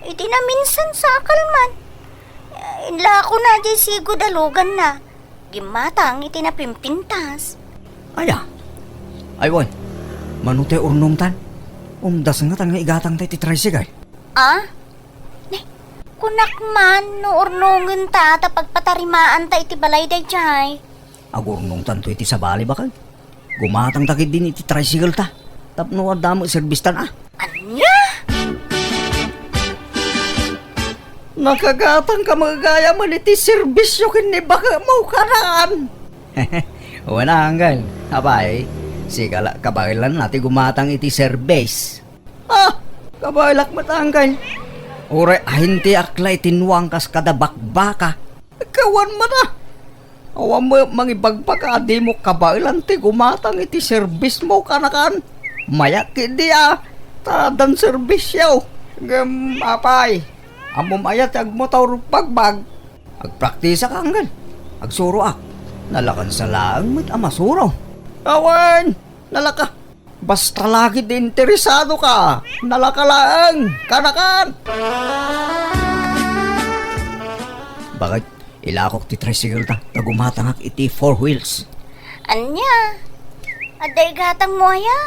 Iti naminsan sa akalman. Inlako na diay sigud a luganna. Gimmatang iti napimpintas. Aya? Ay, wen. Mano ti urnongtan? Umdas ngatan nga igatangta iti tricycle. Ah? Ne, kunak man no urnongenta ta pagpatarimaanta iti balay daydiay. Agurnongtanto iti sabali, baket. Gumatangta ketdin iti tricycle ta. Tapno adda met serbistan, a. Ania? Nakagatangka met gayam iti serbisyo ken ni baketmo, kanaan. Wen a, uncle. Apay, sika la kabaelanna ti gumatang iti serbis. Ah, kabaelak met, uncle. Uray ahinteak la iti nuang kas kada bakbaka. Kawan met, a. Awan met mangibagbaga a dimo kabaelan ti gumatang iti serbismo, kanakan. Mayat ketdi, a, ta addan serbisyo. Ngem, apay, ammom aya ti agmotor bagbag? Agpraktisak, uncle. Agsuroak. Nalakansa laeng met a masuro. Awan, nalaka. Basta la ketdi interesadoka, nalaka laeng, kanakan. Baket, ilakok ti tricycle ta, ta gumatangak iti four wheels. Ania? Adda igatangmo aya?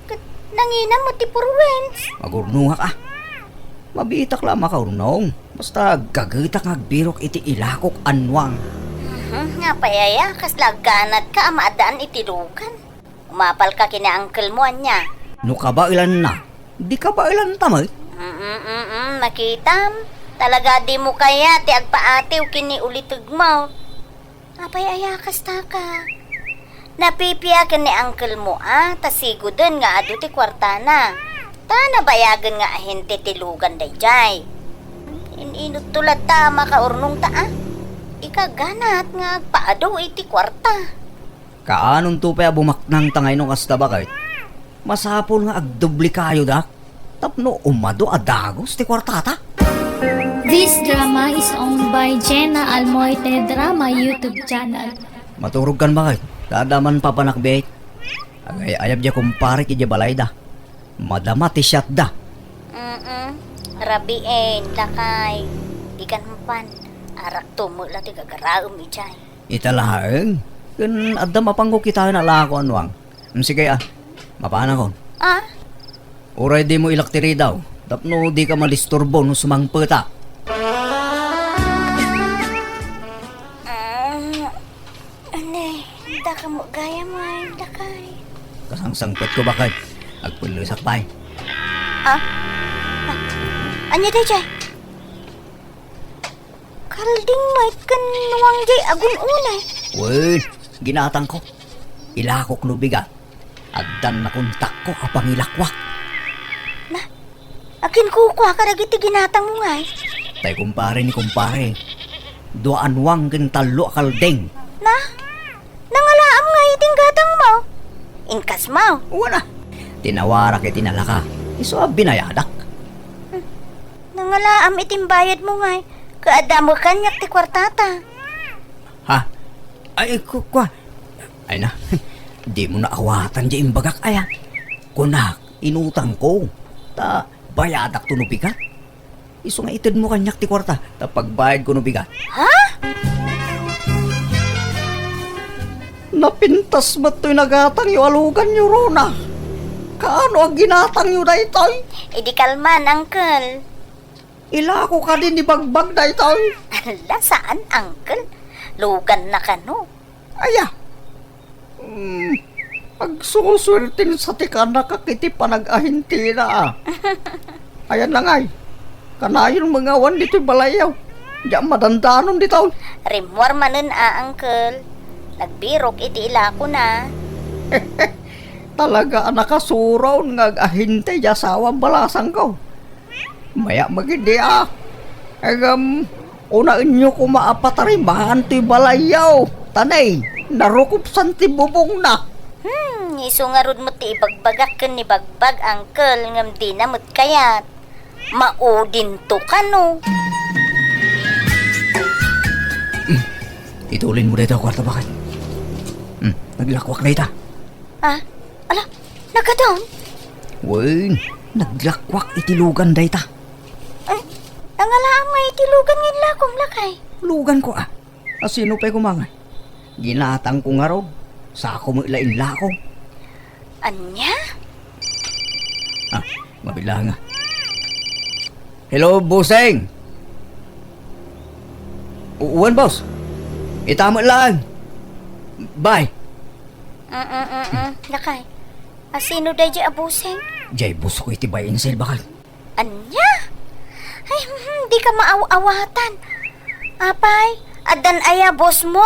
Ket nanginam met ti four wheels? Agurnongak, a. Mabiitak la a makaurnong. Basta aggagetak nga agbirok iti ilakok a nuang. Mhm, apay aya, kasla agganatka a maaddaan iti lugan? Umapalka ken ni uncle mo, ania? No kabaelanna, di kabaelanta met. Mm, mm, mm, nakitam. Talaga dimo kayat ti agpaatiw ken ni ulitegmo. Apay aya kastaka? Napipia ken ni uncle mo, a, ta siguden nga adu ti kuartana. Ta nabayagen nga ahente ti lugan daydiay. In-inutto latta a makaurnongta, a. Ikaganat nga agpaadu iti kuarta. Kaanonto pay a bumaknang ta ngayno kasta, baket? Masapul nga agdoblekayodak tapno umadu a dagus ti kuartata. This drama is owned by Jenna Almoite Drama YouTube channel. Maturogkan, baket? Kada man papanak biit. Agay-ayab diay kumparek idiay balayda. Madama ti siatda. Mm-mm. Rabiin, lakay. Dikan mapan. Arak tumo la ti gagaraem idiay. Ita laeng, ken adda mapanko kitaen a lako a nuang. Mm, sige, a. Mapanakon. A? Uray dimo ilak ti ridaw, tapno dika madisturbo no sumangpetak. Mm, ania, dakam gayam ay, lakay. Kasangsangpetko, baket. Agpellesak pay. A? A? Ania daydiay? Kalding met ken nuang diay agun-unay. Wen, ginatangko. Ilakok no bigat. Addan nakontakko a pangilakuak. Na, aginkukua kadagiti ginatangmo ngay? Tay kumpare ni kumpare. Dua a nuang ken tallo a kalding. Na? Nangalaam ngay iti gatangmo? Inkasmo? Wen a. Tinawarak iti nalaka. Isu a binayadak. Hmm. Nangalaam iti bayadmo ngay, ket adda met kaniak ti kuartata. Ha? Ay, ku-, kua. Ay na, dimo naawatan diay imbagak aya. Kunak, inutangko. Ta bayadakto no bigat. Isu nga itedmo kaniak ti kuarta, ta pagbayadko no bigat. Ha? Napintas met toy nagatangyo a luganyo, Rona. Kaano a ginatangyo daytoy? Idi kalman, Uncle. Ilako kadi ni Bagbag daytoy? Ala, saan, Uncle. Luganna kano. Aya. Hmm, agsusuerten sa ti kanakak iti panag-ahintina, a. Ayan na ngay. Kanayon mangawan ditoy balayyo. Diak madandanon ditoy. Rimmuar manen a, Uncle. Nagbirok iti ilakona. Talaga a nakasuron nga ag-ahinte di asawam balasangko. Maya magidi a. Agam, unaenyo koma a patarimaan toy balayyo. Tanay, narukopsan ti bubongna. Hmm, isu ngarud met ti ibagbagak ken ni Bagbag, Uncle, ngem dina met kayat. Maudinto kano. Itulin mo dayta a kuarta, baket. Hmm, naglakwak dayta. Ah, ala, nagadaon? Wen, naglakwak iti lugan dayta. Ay, nangalaam nga iti lugan nga inlakom, lakay. Luganko, a. Asino pay koma ngay? Ginatangko ngarud. Sako met la inlako. Ania? Ah, mabilanga. Hello, bossing! U-, uwan, boss. Ita met laeng. Bye. Mm, mm, mm, mm. Lakay. Asino daydi a bossing? Jay boss ko iti buy and sell, baket. Ania? Ay, hmm, di ka maaw-awatan. Apay, addan aya boss mo?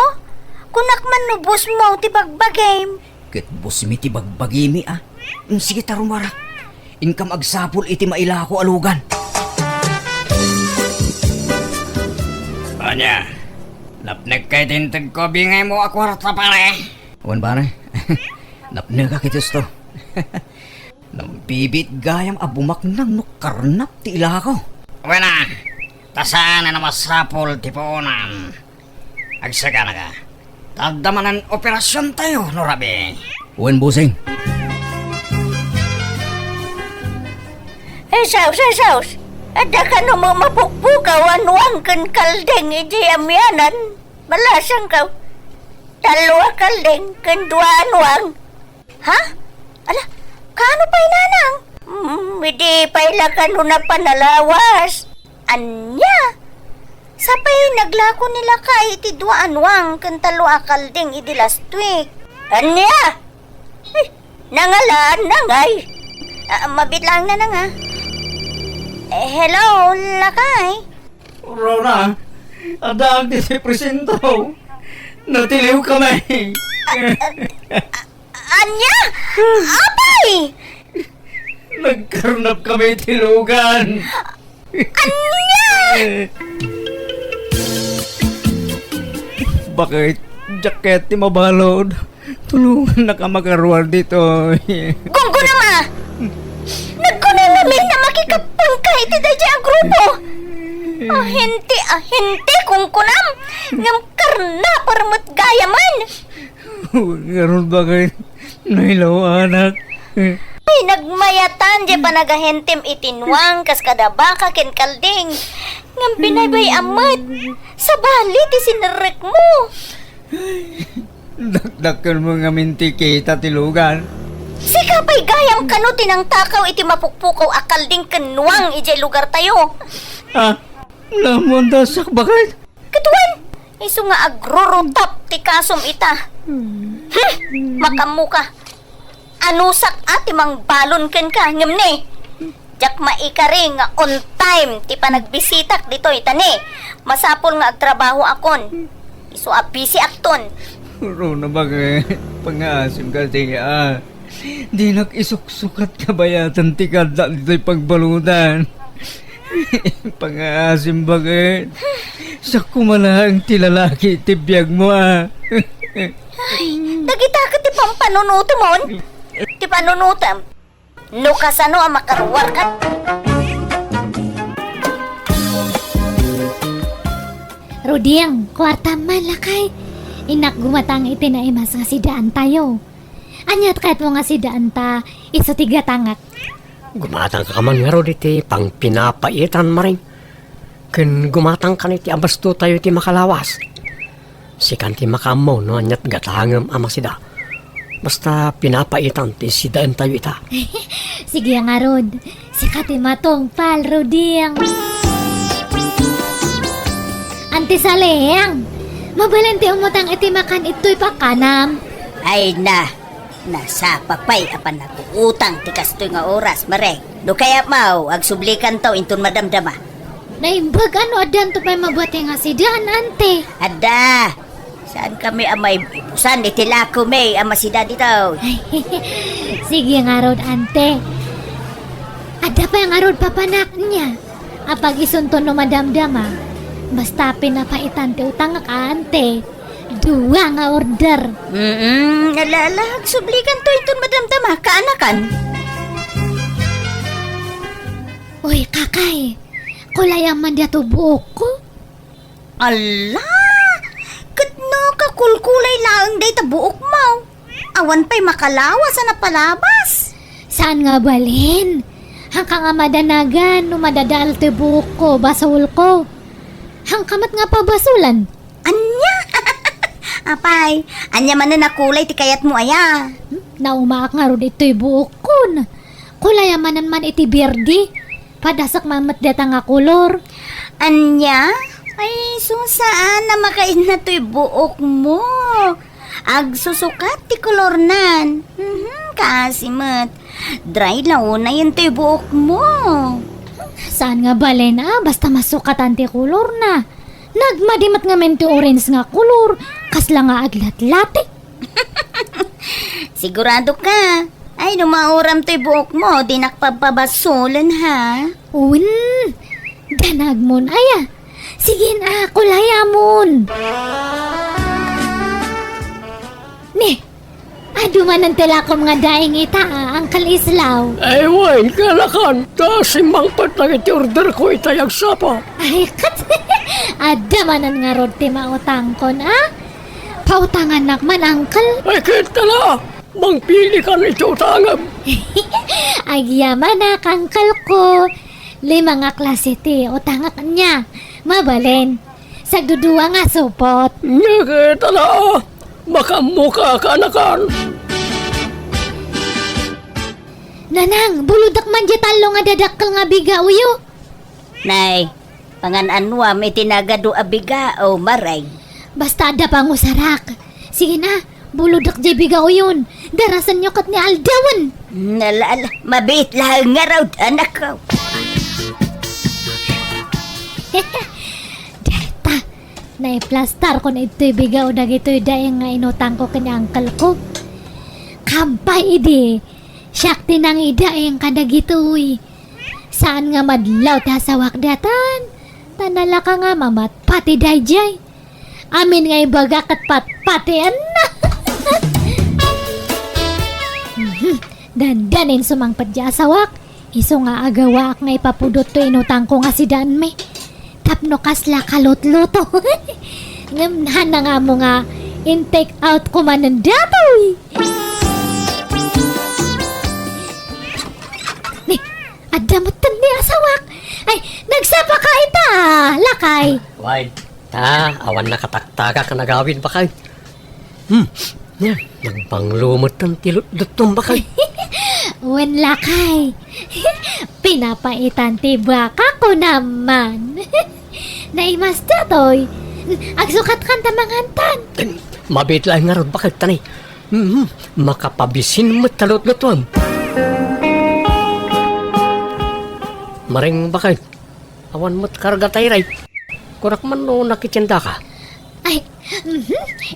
Kunak man no boss mo ti bagbagim. Ket boss mi ti bagbagimi, a. Mm, sige, ta rumara. Inkam agsapul iti mailako a lugan. Ania? Napnekka iti integko bingaymo a kuarta, pare? Wen, pare. Napnekak iti usto. Nambibiit gayam a bumaknang no karnap ti ilako. Wen a, ta saan a masapul ti puonan. Agsaganaka. Ta adda manen operasiontayo no rabii. Wen, bossing. Ay, sus, ay, sus. Adda kano met mapukpukaw a nuang ken kalding idiay amianan. Balasangko. Tallo a kalding ken dua a nuang. Ha? Ala, kaano pay, nanang? Mm, idi pay la kano napan a lawas. Ania? Sapay naglako ni lakay iti dua a nuang ken tallo a kalding idi last week. Ania? Ay, nangalaan na ngay. Ah, mabiit laeng, nanang, a. Eh, hello, lakay. Rona, addaak ditoy presinto. Natiliwkami. A-, a-, a-, ania? Apay! Nagkarnapkami iti lugan. Ania? Baket, diak kayat ti mabalud. Tulongannaka makaruar ditoy. Gunggonam a! Nagkunam ngamin a makikappengka iti daydiay a grupo. Ahente, ahente, kunkunam. Ngem karnaper met gayamen. Ngarud, baket, nailaw, anak. Ay, nagmayatan diay panagahentem iti nuang kas kada baka ken kalding. Ngem binaybay-am met. Sabali ti sinerrekmo. Dakdakkelmo ngamin ti kita ti lugan. Sika pay gayam kano ti nangtakaw iti mapukpukaw a kalding ken nuang idiay lugartayo. Ah, naammoan ta siak, baket. Ket wen, isu nga agrurutap ti kasom ita. Hmm, makaammoka. Anusak a ti mangbalon kenka, ngem ne, diak maikari nga on time ti panagbisitak ditoy, ta ne, masapul nga agtrabahoakon. Isu a busy akton. Rona, baket, pangngaasim kadi a. Dinak isuksukat nga bayaten ti kaaddak ditoy pagbaludan. Pangngaasim, baket. Siak koma laeng ti lalaki iti biagmo, a. Ay, dagita ket ti pampanunotemon? Ti panunotem? No kasano a makaruarka? Ruding, kuartam man, lakay. Innak gumatang iti naimas nga sidaantayo. Ania ti kayatmo nga sidaanta isu ti gatangak? Gumatangka man ngarud iti pangpinapaitan, Maring. Ken gumatangkan iti abastotayo iti makalawas. Sikan ti makaammo no aniat gatangem a masida. Basta pinapaitan ti sidaentayo ita. Sige ngarud, sika ti matungpal, Ruding. Anti Saleng, mabalin ti umutang iti makan itoy pakanam. Ay na, nasapa pay a panaguutang ti kastoy nga oras, Mareng. No kayatmo, agsublikanto inton madamdama. Naimbag a no addanto pay mabati nga sidan, Anti. Adda. Saankami a maibusan iti lakomi a masida ditoy. Sige ngarud, Anti. Adda pay ngarud papanak nia. Apag isunto no madamdama. Basta pinapaitan ti utangak, Anti. Dua nga order. Mm, ala, ala, agsublikanto inton madamdama, kaanakan. Uy, Kakay, kulayam man diay buokko. Ala! Ket no kakulkulay laeng dayta buokmo. Awan pay makalawas a napalabas. Saan nga balin? Haanka nga madanagan no madadael ti buokko, basolko. Haanka met nga pabasolan. Ania? Apay, ania manen a kulay ti kayatmo aya? Hmm? Naumaak ngarud itoy buokkon. Kulayam manen man iti berde. Padasek man met dayta nga kolor. Ania? Ay, sus, saan a makainna toy buokmo. Agsusukat ti kolornan. Mhm, kaasi met. Dry la unayen toy buokmo. Saan nga balin a, basta masukatan ti kolorna. Nagmadi met ngamin ti orange nga kolor, kasla nga aglatlati. Sigurado ka? Ay, no mauram toy buokmo, dinak papabasolen, ha? Wen, danagmon aya. Sige na, kulayamon. Ni, adu manen ti lakom nga daing ita, a, Uncle Islaw. Ay, wen, kaanakan, ta simmangpet lang iti order ko itay agsapa. Ay, ket, adda manen ngarud ti mautangkon, a? Pautangannak man, Uncle. Ay, ket, tala, mangpilikan iti utangem. Agyamanak, Uncle ko. Lima nga klase ti utangak nia. Mabalin. Sagdudua nga supot. Nia ket, ala, makaammoka, kaanakan. Nanang, bulodek man diay tallo nga dadakkel nga bigaoyo. Nay, pangan-anuam iti nagadu a bigao, Mareng. Basta adda pangusarak. Sige na, bulodek diay bigaoyon. Darasenyo ket ni aldawen. Ala, ala, mabiit laeng ngarud, anakko. Deta, naiplastarkon ditoy bigao dagitoy daing nga inutangko ken ni uncle ko. Kampay idi, siak ti nangidaing kadagitoy. Saan nga madlaw ti asawak daytan, ta nalaka nga mamatpati daydiay. Amin nga ibaga ket patpatienna. Mhm. Dandanin sumangpet ti asawak, isu nga agawaak nga ipapudot toy inutangko nga sidaenmi. Tapno kasla kalutluto. Ngem haanna nga ammo nga in-take out ko manen datoy. Ni, adda metten ni asawak. Ay, nagsapa ka ita, lakay. Wen, ta, awan nakataktakak a nagawid, bakay. Hmm, nia, nagbanglo metten ti lutlutom, bakay. Wen, lakay. Pinapaitan ti baka ko naman. Naimas datoy. Agsukatkan ta mangantan. Mabiit laeng ngarud, bakay, ta ni. Mhm, makapabisin met ta lutlutom. Mareng, bakay. Awan met karga tay ray. Kunak man no nakitiendaka. Ay, mhm.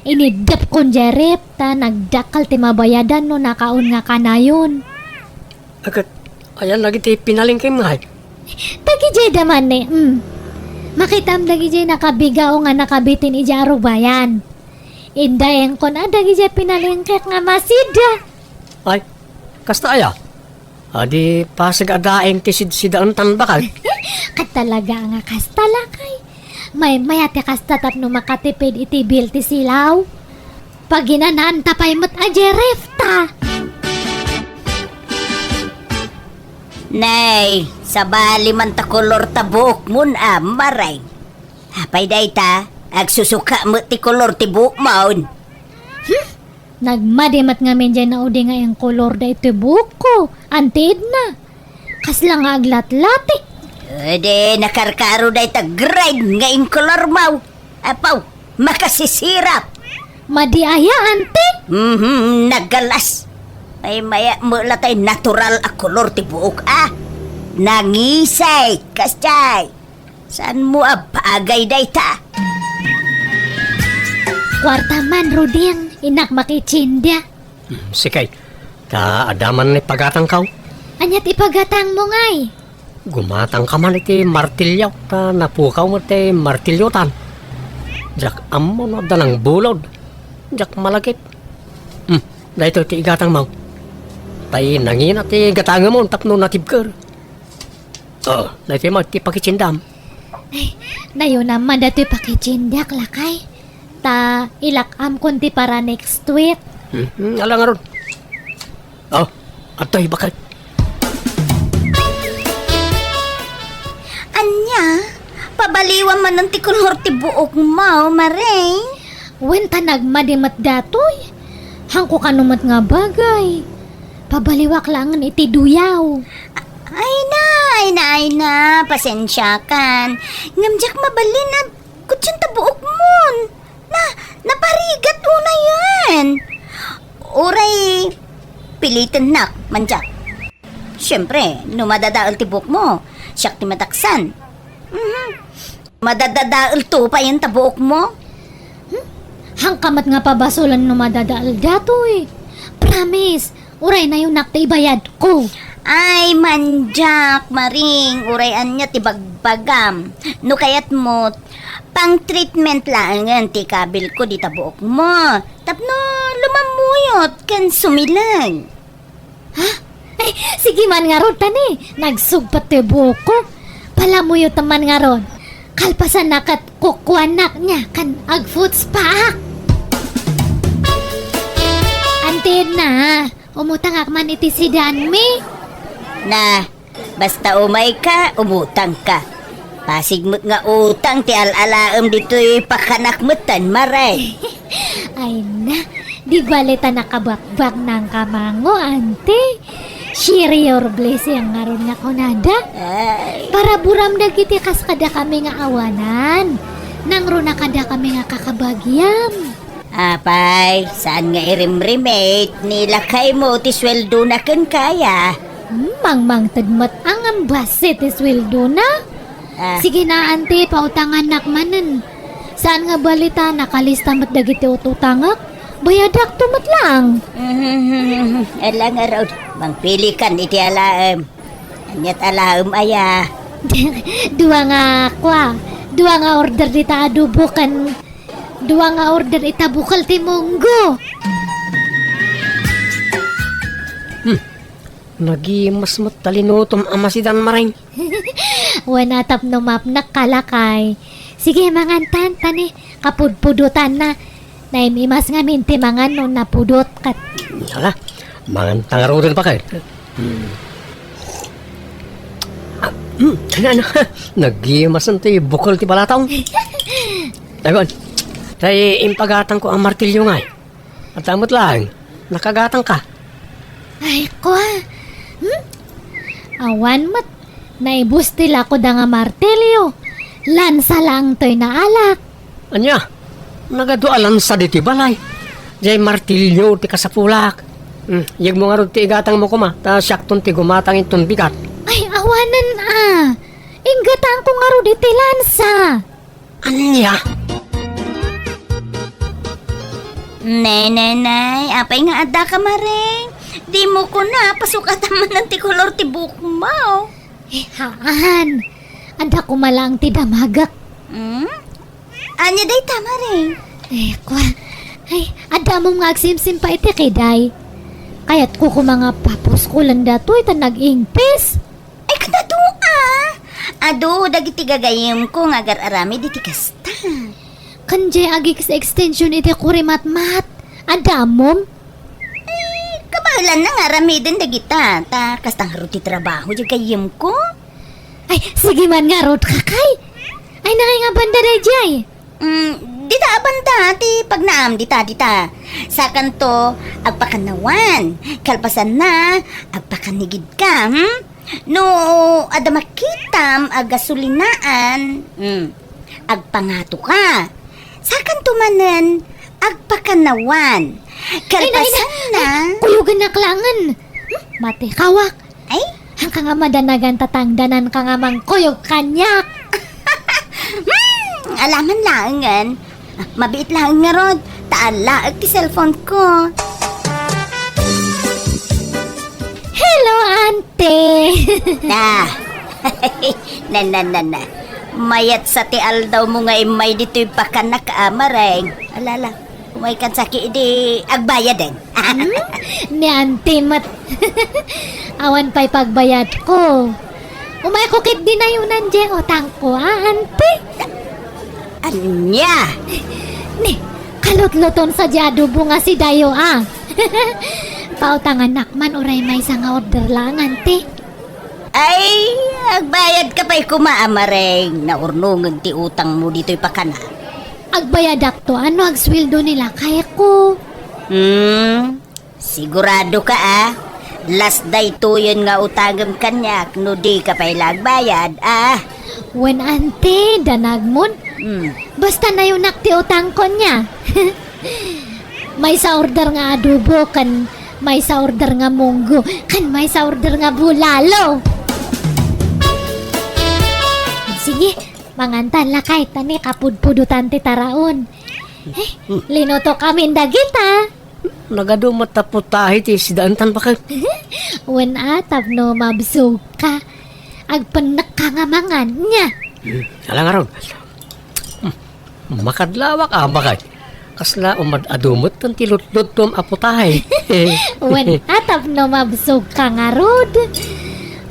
Iniddepkon diay ref ta nagdakkel ti mabayadan no nakaon nga kanayon. Ket, ayan dagiti pinalengkem ngay? Dagidiay da manen, mm. Makitam dagidiay nakabigao nga nakabitin idiay arubayan. Indaengkon a dagidiay pinalengkek nga masida. Ay, kasta aya? Adi pasig a daeng ti sidsidaentan, bakay. Ket talaga nga kasta, lakay. Maymay-a ti kasta tapno makatipid iti bill ti silaw. Paginanaanta pay met a diay ref ta. Nay, sabali man ta kolor ta buokmon a, Mareng. Apay dayta? Agsusuka met ti kolor ti buokmon. Hmm? Nagmadi met ngamin diay naudi nga inkolor daytoy buokko, Auntie Edna. Kasla nga aglatlati. Edi nakarkaro dayta grade nga inkolormo. Apaw, makasisirap. Madi aya, Auntie? Mhm, nagalas. Ay, maya mo la tay natural a kolor ti buok, ah. Nangisay, kasjay. Saanmo a bagay dayta? Kuarta man, Ruding, innak makitsindia. Hmm, sige. Ta adda man ipagatangko. Ania ti ipagatangmo, ngay? Gumatangka man iti martilyo, ta napukaw met ti martilyotan. Diak ammo no adda nangbulod. Diak malagip. Hmm, daytoy ti igatangmo. Tay nangina ti gatangemon tapno natibker. Oh, daytoy met ti pakitsindam. Ay, nayonam man daytoy pakitsindiak, lakay. Ta ilak-amkon ti para next week. Hmm, hmm, ala ngarud. Oh, adtoy, bakit? Ania? Pabaliwam manen ti kolor ti buokmo, Maring? Wen, ta nagmadi met datoy. Haanko kano met nga bagay. Pabaliwak laengen iti duyaw. Ay na, ay na, ay na. Pasensiakan. Ngem diak mabalin a kutsen ta buokmon. Na, naparigat unayen. Uray pilitennak, mandiak. Siempre, no madadael ti buokmo, siak ti madaksan. Mhm. Madadadael to payen ta buokmo? Hmm? Haanka met nga pabasolen no madadael datoy. Promise, uray nayonak ti ibayadko. Ay, mandiak, Maring, uray ania ti bagbagam. No kayatmo, pang-treatment laengen ti ikabilko dita buokmo. Tapno lumammuyot ken sumileg. Ha? Ay, sige man ngarud, tani. Nagsugpet ti buokko. Palamuyotem man ngarud. Kalpasanna ket kukuanak nia ken ag-foot spaak. Auntie Edna, umutangak man iti sidanmi. Na, basta umayka, umutangka. Pasig met nga utang ti al-alaem ditoy pakanak metten, Maring. Ay na, di bale ta nakabakbak nang kamango, Auntie. Share your blessing ngarud nga kunada. Ay. Paraburam dagiti kas kadakami nga awanan. Nangruna kadakami nga kakabagiam. Apay, saan nga irimrimit ni lakaymo ti suweldona kenka aya? Hmm, mangmangted met a ngem bassit ti suweldona. Ah. Sige na, Auntie, pautangannak manen. Saan nga bali ta nakalista met dagiti ut-utangek? Bayadakto met laeng. Ala ngarud, mangpilikan iti alaem. Aniat alaem aya? Dua nga kua, dua nga order dita adobo ken dua nga order ita bukel ti munggo. Hmm. Nagimas met ta linutom a masidan, Maring. Wen, a tapno mapnek ka, lakay. Sige, mangantan, tani. Kapudpudotanna. Naim-imas ngamin ti mangan no napudot ket. Ala, manganta ngaruden, bakit? Hmm. Ah, hmm, ano, ano? Nagimasen ti bukel ti balatong. Agon, tay impagatangko a martilyo ngay. Adda met laeng, nakagatangka. Ay, kua. Hmm? Awan met. Naibus ti lakoda nga martilyo. Lansa laeng toy naalak. Ania? Nagadu a lansa ditoy balay. Diay martilyo ti kasapulak. Hmm, yegmo ngarud ti igatangmo koma, ta siakton ti gumatang inton bigat. Ay, awanen a. Inggatangko ngarud iti lansa. Ania? Nay, nay, nay, apay nga adda ka, Maring? Dimo kuna, pasukatam manen ti kolor ti buokmo. Eh, haan. Adda koma laeng ti damagek. Hmm? Ania dayta, Maring? Eh, kua. Ay, adda ammom nga agsimsim pay iti kiday. Kayatko koma nga papuskolen datoy ta nag-ingpis. Ay, kadado, a! Adu dagiti gagayyemko nga agar-aramid iti kasta. Ken diay agix-extension iti kurimatmat. Adda ammom? Ay, kabaelanna nga aramiden dagita. Ta kasta ngarud ti trabaho diay gayyemko. Ay, sige man ngarud, kakay. Ay, nangay nga banda daydiay? Mm, dita a banda ti pagnaam, dita, dita. Sakanto, agpakannawan. Kalpasanna, agpakanigidka, hmm? No adda makitam a gasolinaan, hmm, agpangatoka. Sakanto manen, agpakannawan. Ay, nay, nay. Kalpasanna. Ay, kuyogennak laengen. Hmm, mati, kawak. Ay? Hanka nga madanagan ta tangdananka nga mangkuyog kaniak. Hmm, alaman laengen. Ah, mabiit laeng ngarud, ta alaek ti cellphone ko. Hello, ante. Na. Na, na, na, na. Mayat sa ti aldawmo nga immay ditoy pakanak a Mareng. Alala. Umaykan saki idi agbayaden. Hmm? Ni ante met. Awan pay pagbayadko. Umayko ket dinayonan diay utangko, a, ante? Ania? Ni, kalutluton sa diay adobo nga sidayo, a. Pautangannak man uray maysa nga order laeng, ante. Ay, agbayadka pay koma a Mareng, naurnongen ti utangmo ditoy pakanak. Agbayadakto a no agsueldo ni lakayko. Hmm, siguradoka a? Las daytoyen nga utangem kaniak no dika pay la agbayad, a? Wen, ante, danagmon. Hmm. Basta nayonak ti utangko nia. Maysa order nga adobo, ken maysa order nga munggo, ken maysa order nga bulalo. Sige, mangantan lakay, ta ni kapudpudotan ti taraon. Eh, linutokamin dagita. Nagadu met a putahe ti sidaantan, baket. Wen a, tapno mabsogka. Agpennekka nga mangan, nia. Hmm, ala ngarud. Hmm. Makadlawak a, baket. Kasla umad-adu met ti lutluttom a putahe. Wen a, tapno mabsogka ngarud.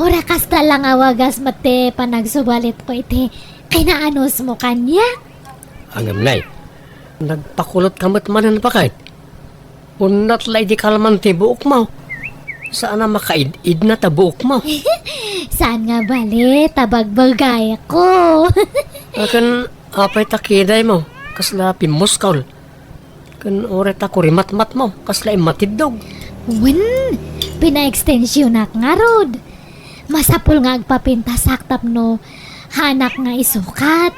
Uray kasta la nga wagas met ti panagsubalitko iti kinaanusmo kaniak. Ngem, nay, nagpakulotka met manen, baket. Unnat la idi kalman ti buokmo. Saan a makaid-idna ta buokmo. Saan nga bale ta bagbagayko. Ken apay ta kidaymo, kasla pimmuskol. Ken uray ta kurimatmatmo, kasla immatiddog. Wen, pinaekstensionak ngarud. Masapul nga agpapintasak tapno haanak nga isukat.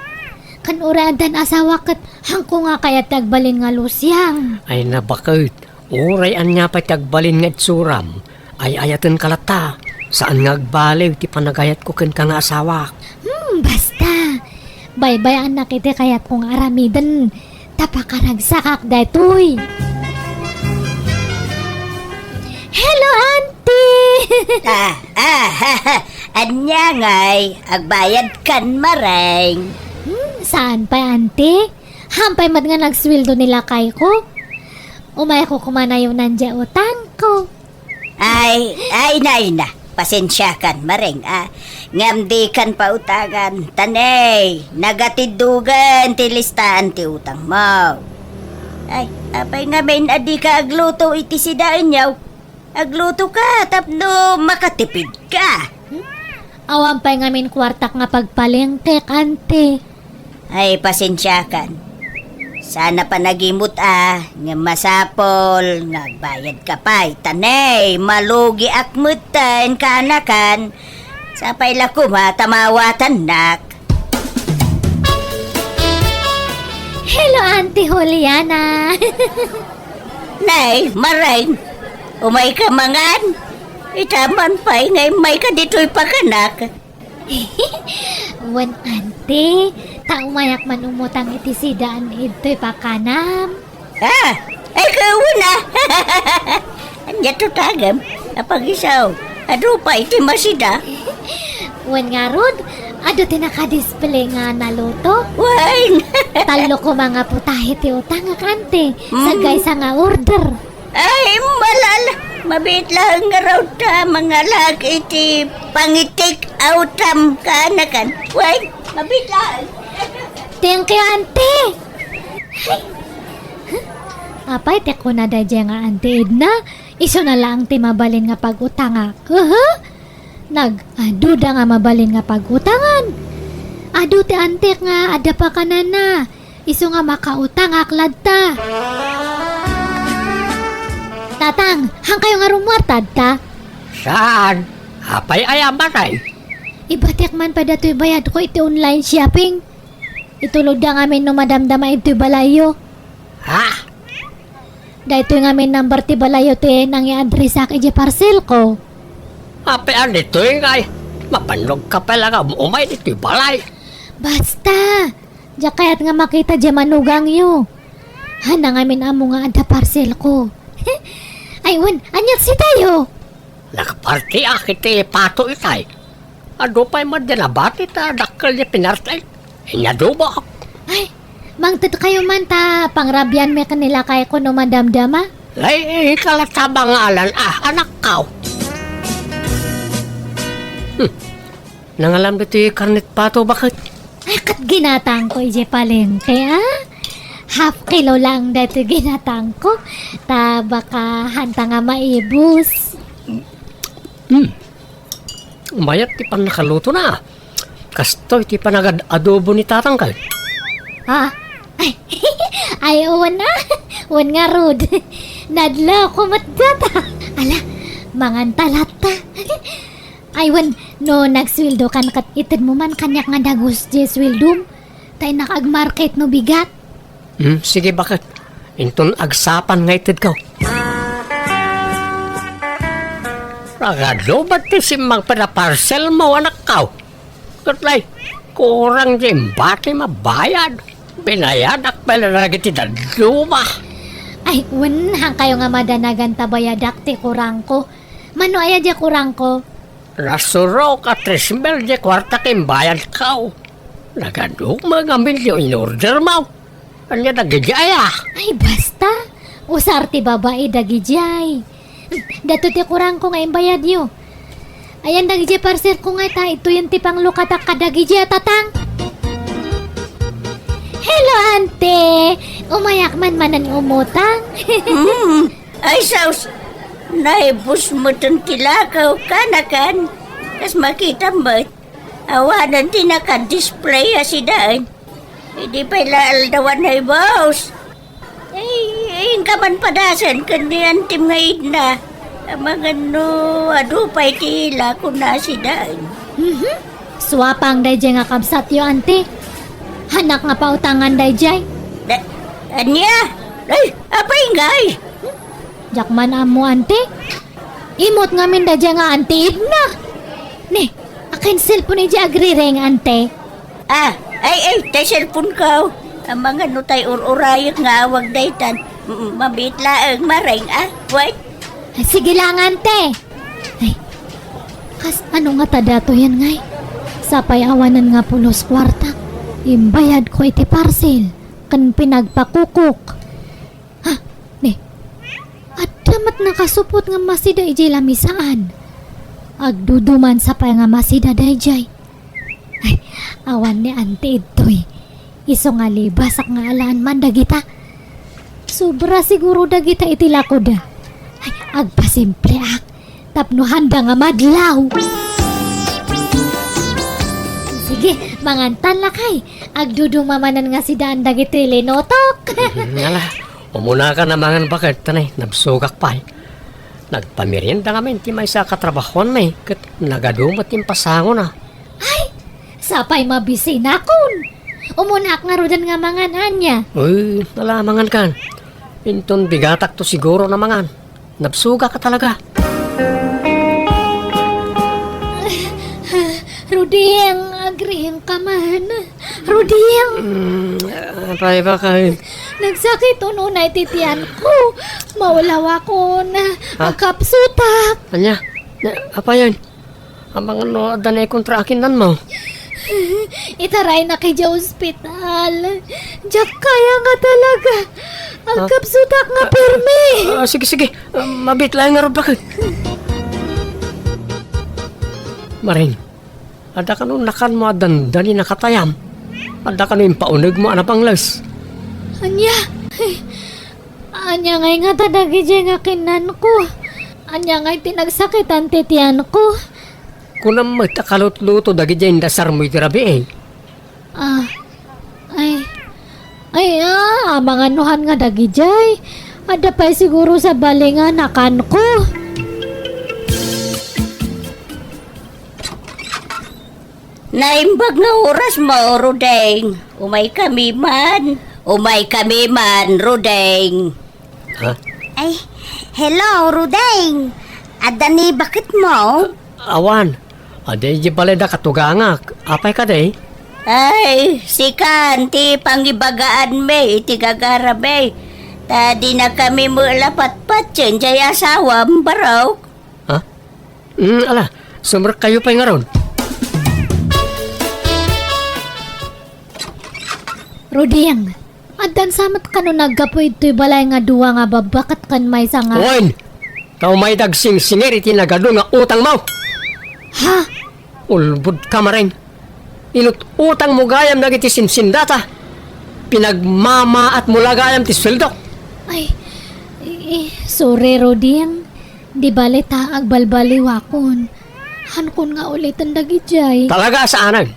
Ken uray addan asawak ket haanko nga kayat ti agbalin nga lusiang. Ay, na, baket. Uray ania pay ti agbalin nga itsuram, ay-ayatenka latta. Saan nga agbaliw ti panagayatko kenka nga asawak. Hmm, basta. Baybay-annak iti kayatko nga aramiden. Ta pakaragsakak daytoy. Hello, auntie! Ah, ah, ania ngay, agbayadkan, Mareng? Hmm, saan pay, auntie? Haan pay met nga nagsueldo ni lakayko. Umayko koma nayonan diay utangko. Ay, ay, nay na. Pasensiakan, Mareng, a. Ngem dikan pautangan. Ta ni, nagatiddogen ti listaan ti utangmo. Ay, apay ngamin a dika agluto iti sidaenyo? Aglutoka tapno makatipidka. Awan pay ngamin kuartak nga pagpalengkek, auntie. Ay, pasensiakan. Saan a panagimut a, ngem masapul nga agbayadka pay. Ta ni, malugiak metten, kaanakan. Sapay la koma ta maawatannak. Hello, Auntie Juliana. Nay, Mareng, umayka mangan? Ita man pay nga immayka ditoy pakanak. Wen, auntie, ta umayak man umutang iti sidaan ditoy pakanam. Ah, ay, kawan a. Ania tutagem? Apagisaw, adu pay ti masida. Wen ngarud, adu ti nakadisplay nga naluto. Wen. Tallo koma nga putahe ti utangak, auntie. Mm. Sagaysa nga order. Ay, malala. Mabiit laeng ngarud ta mangalaak iti pangi-take outam kaanakan. Wen, mabiit laeng. Thank you, auntie. Ay. Apay ti kuna daydiay nga Auntie Edna? Isuna laeng ti mabalin nga pag-utangak. Aha? Nag-aduda nga mabalin nga pag-utangan. Adu ti antiek nga adda pakanana. Isu nga makautangak latta. Tatang, haankayo ngarud muarta adda? Saan? Apay aya matay? Ibatiak man pay datoy bayadko iti online shopping. Itulodda ngamin no madamdama ditoy balayyo. Ha? Daytoy ngamin number ti balayyo ti nangiadresak idiay parcelko. Apay a ditoy ngay? Mapannogka pay la nga um-umay ditoy balay. Basta! Diak kayat nga makita diay manugangyo. Haanna ngamin ammo nga adda parcelko. Ay, wen, ania ti sitayo? Nakapartiak iti Pato itay. Adu pay met diay nabati ta dakkel diay pinarti. Inyadubak. Ay, mangtedkayo man ta pangrabianmi ken ni lakayko no madamdama. Ay, ikaw la ti bangalan, a, anakko. Hmm. Nangalam ditoy karne ti pato, baket? Ay, ket ginatangko idiay palengke, a? Half kilo laeng daytoy ginatangko. Ta baka haanta nga maibus. Hmm. Mayat ti pannakalutona. Kastoy ti panagad-adobo ni tatang kay. Ah? Ay, ay, wen a. Wen ngarud. Nadlawko met dayta. Ala, manganta latta. Ay, wen, no nagsueldokan ket itedmo man kaniak nga dagus diay sueldom. Ta innak agmarket no bigat. Hmm, sige, baket? Inton agsapan nga itedko. Nagadu met ti simmangpet a parcelmo, anakko. Ket lay, kurang diay imbatim a bayad. Binayadak pay la dagiti dadduma. Ay, wen, haankayo nga madanagan ta bayadak ti kurangko. Mano aya diay kurangko? Nasurok a tres mil diay kuarta ti imbayadko. Nagadu met ngamin diay inordermo. Ania dagidiay a? Ay, basta! Usar ti babai dagidiay. Daytoy ti kurangko nga imbayadyo. Ayan dagidiay parcelko nga ita, ituyen ti panglukatak kadagidiay a tatang. Hello, ante! Umayak man manen umutang. Mm. Ay, sus! Naibus met ti lakaw, kanakan. Kas makita met. Awanen ti naka-display a sidaen. Idi pay la aldawan, ay, boss. Ay, ay, inka man padasen ken ni antim nga idna. Amangan no adu pay ti ila kuna sidaen. Mhm. Suapang daydiay nga kabsatyo, anti. Hanak nga pautangan daydiay. Da-, ania? Ay, apay ngay? Diak man ammo, ante. Immut ngamin daydiay nga anti idna. Ni, akin cellphone idiay agrireng, ante. Ah, ay, ay, tay cellphone ko. Amangan no tay ur-urayek nga awag daytan. Mm, mabiit laeng, mareng, ah. Wait. Ay, sige lang, ante. Ay, kas-ano ngata daytoyen ngay? Sapay awanen nga pulos kuarta. Imbayadko iti parcel. Ken pinagpakukok. Ha? Ni, adda met nakasupot nga masida idiay lamisaan. Agduduman sapay nga masida daydiay. Ay, awan ni Auntie idtoy. Isu nga libasak nga alaan man dagita. Sobra siguro dagita iti lakoda. Ay, agpasimpleak. Tapno haanda nga madlaw. Sige, mangantan lakay. Agduduma manen nga sidaan dagiti linutok. Ngala, umuna ka namangan baket, tanay, nabsugak pay. Nagpamerienda ngamin ti maysa a katrabahuanmi, ket nagadu met ti impasangona. Ay, sapay mabisinakon. Umunak ngaruden nga mangan ania. Uy, nala mangan kan. Inton bigatak to siguro namangan. Nabsugak ka talaga. Ruding, agriing ka man. Ruding! Mm, apay ba kay? Nagsakit unay ti tiyan ko. Maulawakon. Ha? Agkapsutak. Anya? Na, apayan? Amangan no adda naikontra a kinnanmo. Itaraynak idiay ospital. Diak kaya nga talaga. Agkapsutak nga permi. Ah, sige, sige. Ah, mabiit laeng ngarud baket. Maring, adda kano nakanmo a dandani nakatayam? Adda kano impaunegmo a napangles? Ania? Ania ngay ngata dagidiay nga kinnanko? Ania ngay ti nagsakitan ti tiyanko? Kunam met a kalutluto dagidiay indasarmo iti rabii. Ah, ay, Ah, amangan no han nga dagijay. Adda pay siguro sa bali nga nakanko. Naimbag nga oras mo, Rudeng. Umay kami man. Umay kami man, Rudeng. Ha? Ay, hello, Rudeng. Adda ni bakit mo? Awan. Adi, di balay da katugangak. Apay ka, day? Ay, sikan, ti pangibagaan me, iti gagara me. Ta di na kami mula patpatien, jay asawam, barok. Ha? Mm, ala, sumrek kayo pay ngaron. Ruding, addan sa met kano naggapu itoy balay nga dua nga babba ket ken maysa nga Wen! Ta umay dagsingsingir iti nagadu nga utangmo! Ha? Ulbod ka, Maring. Inut-utang mo gayam dagiti simsindata. Pinagmamaat mo la gayam ti sueldok. Ay, i-, i-, sorry, Roding. Di bale ta agbalbaliwakon. Hankon nga uliten dagijay. Talaga a saanen.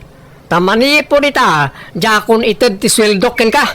Ta manipud ita, diakon ited ti sueldok kenka.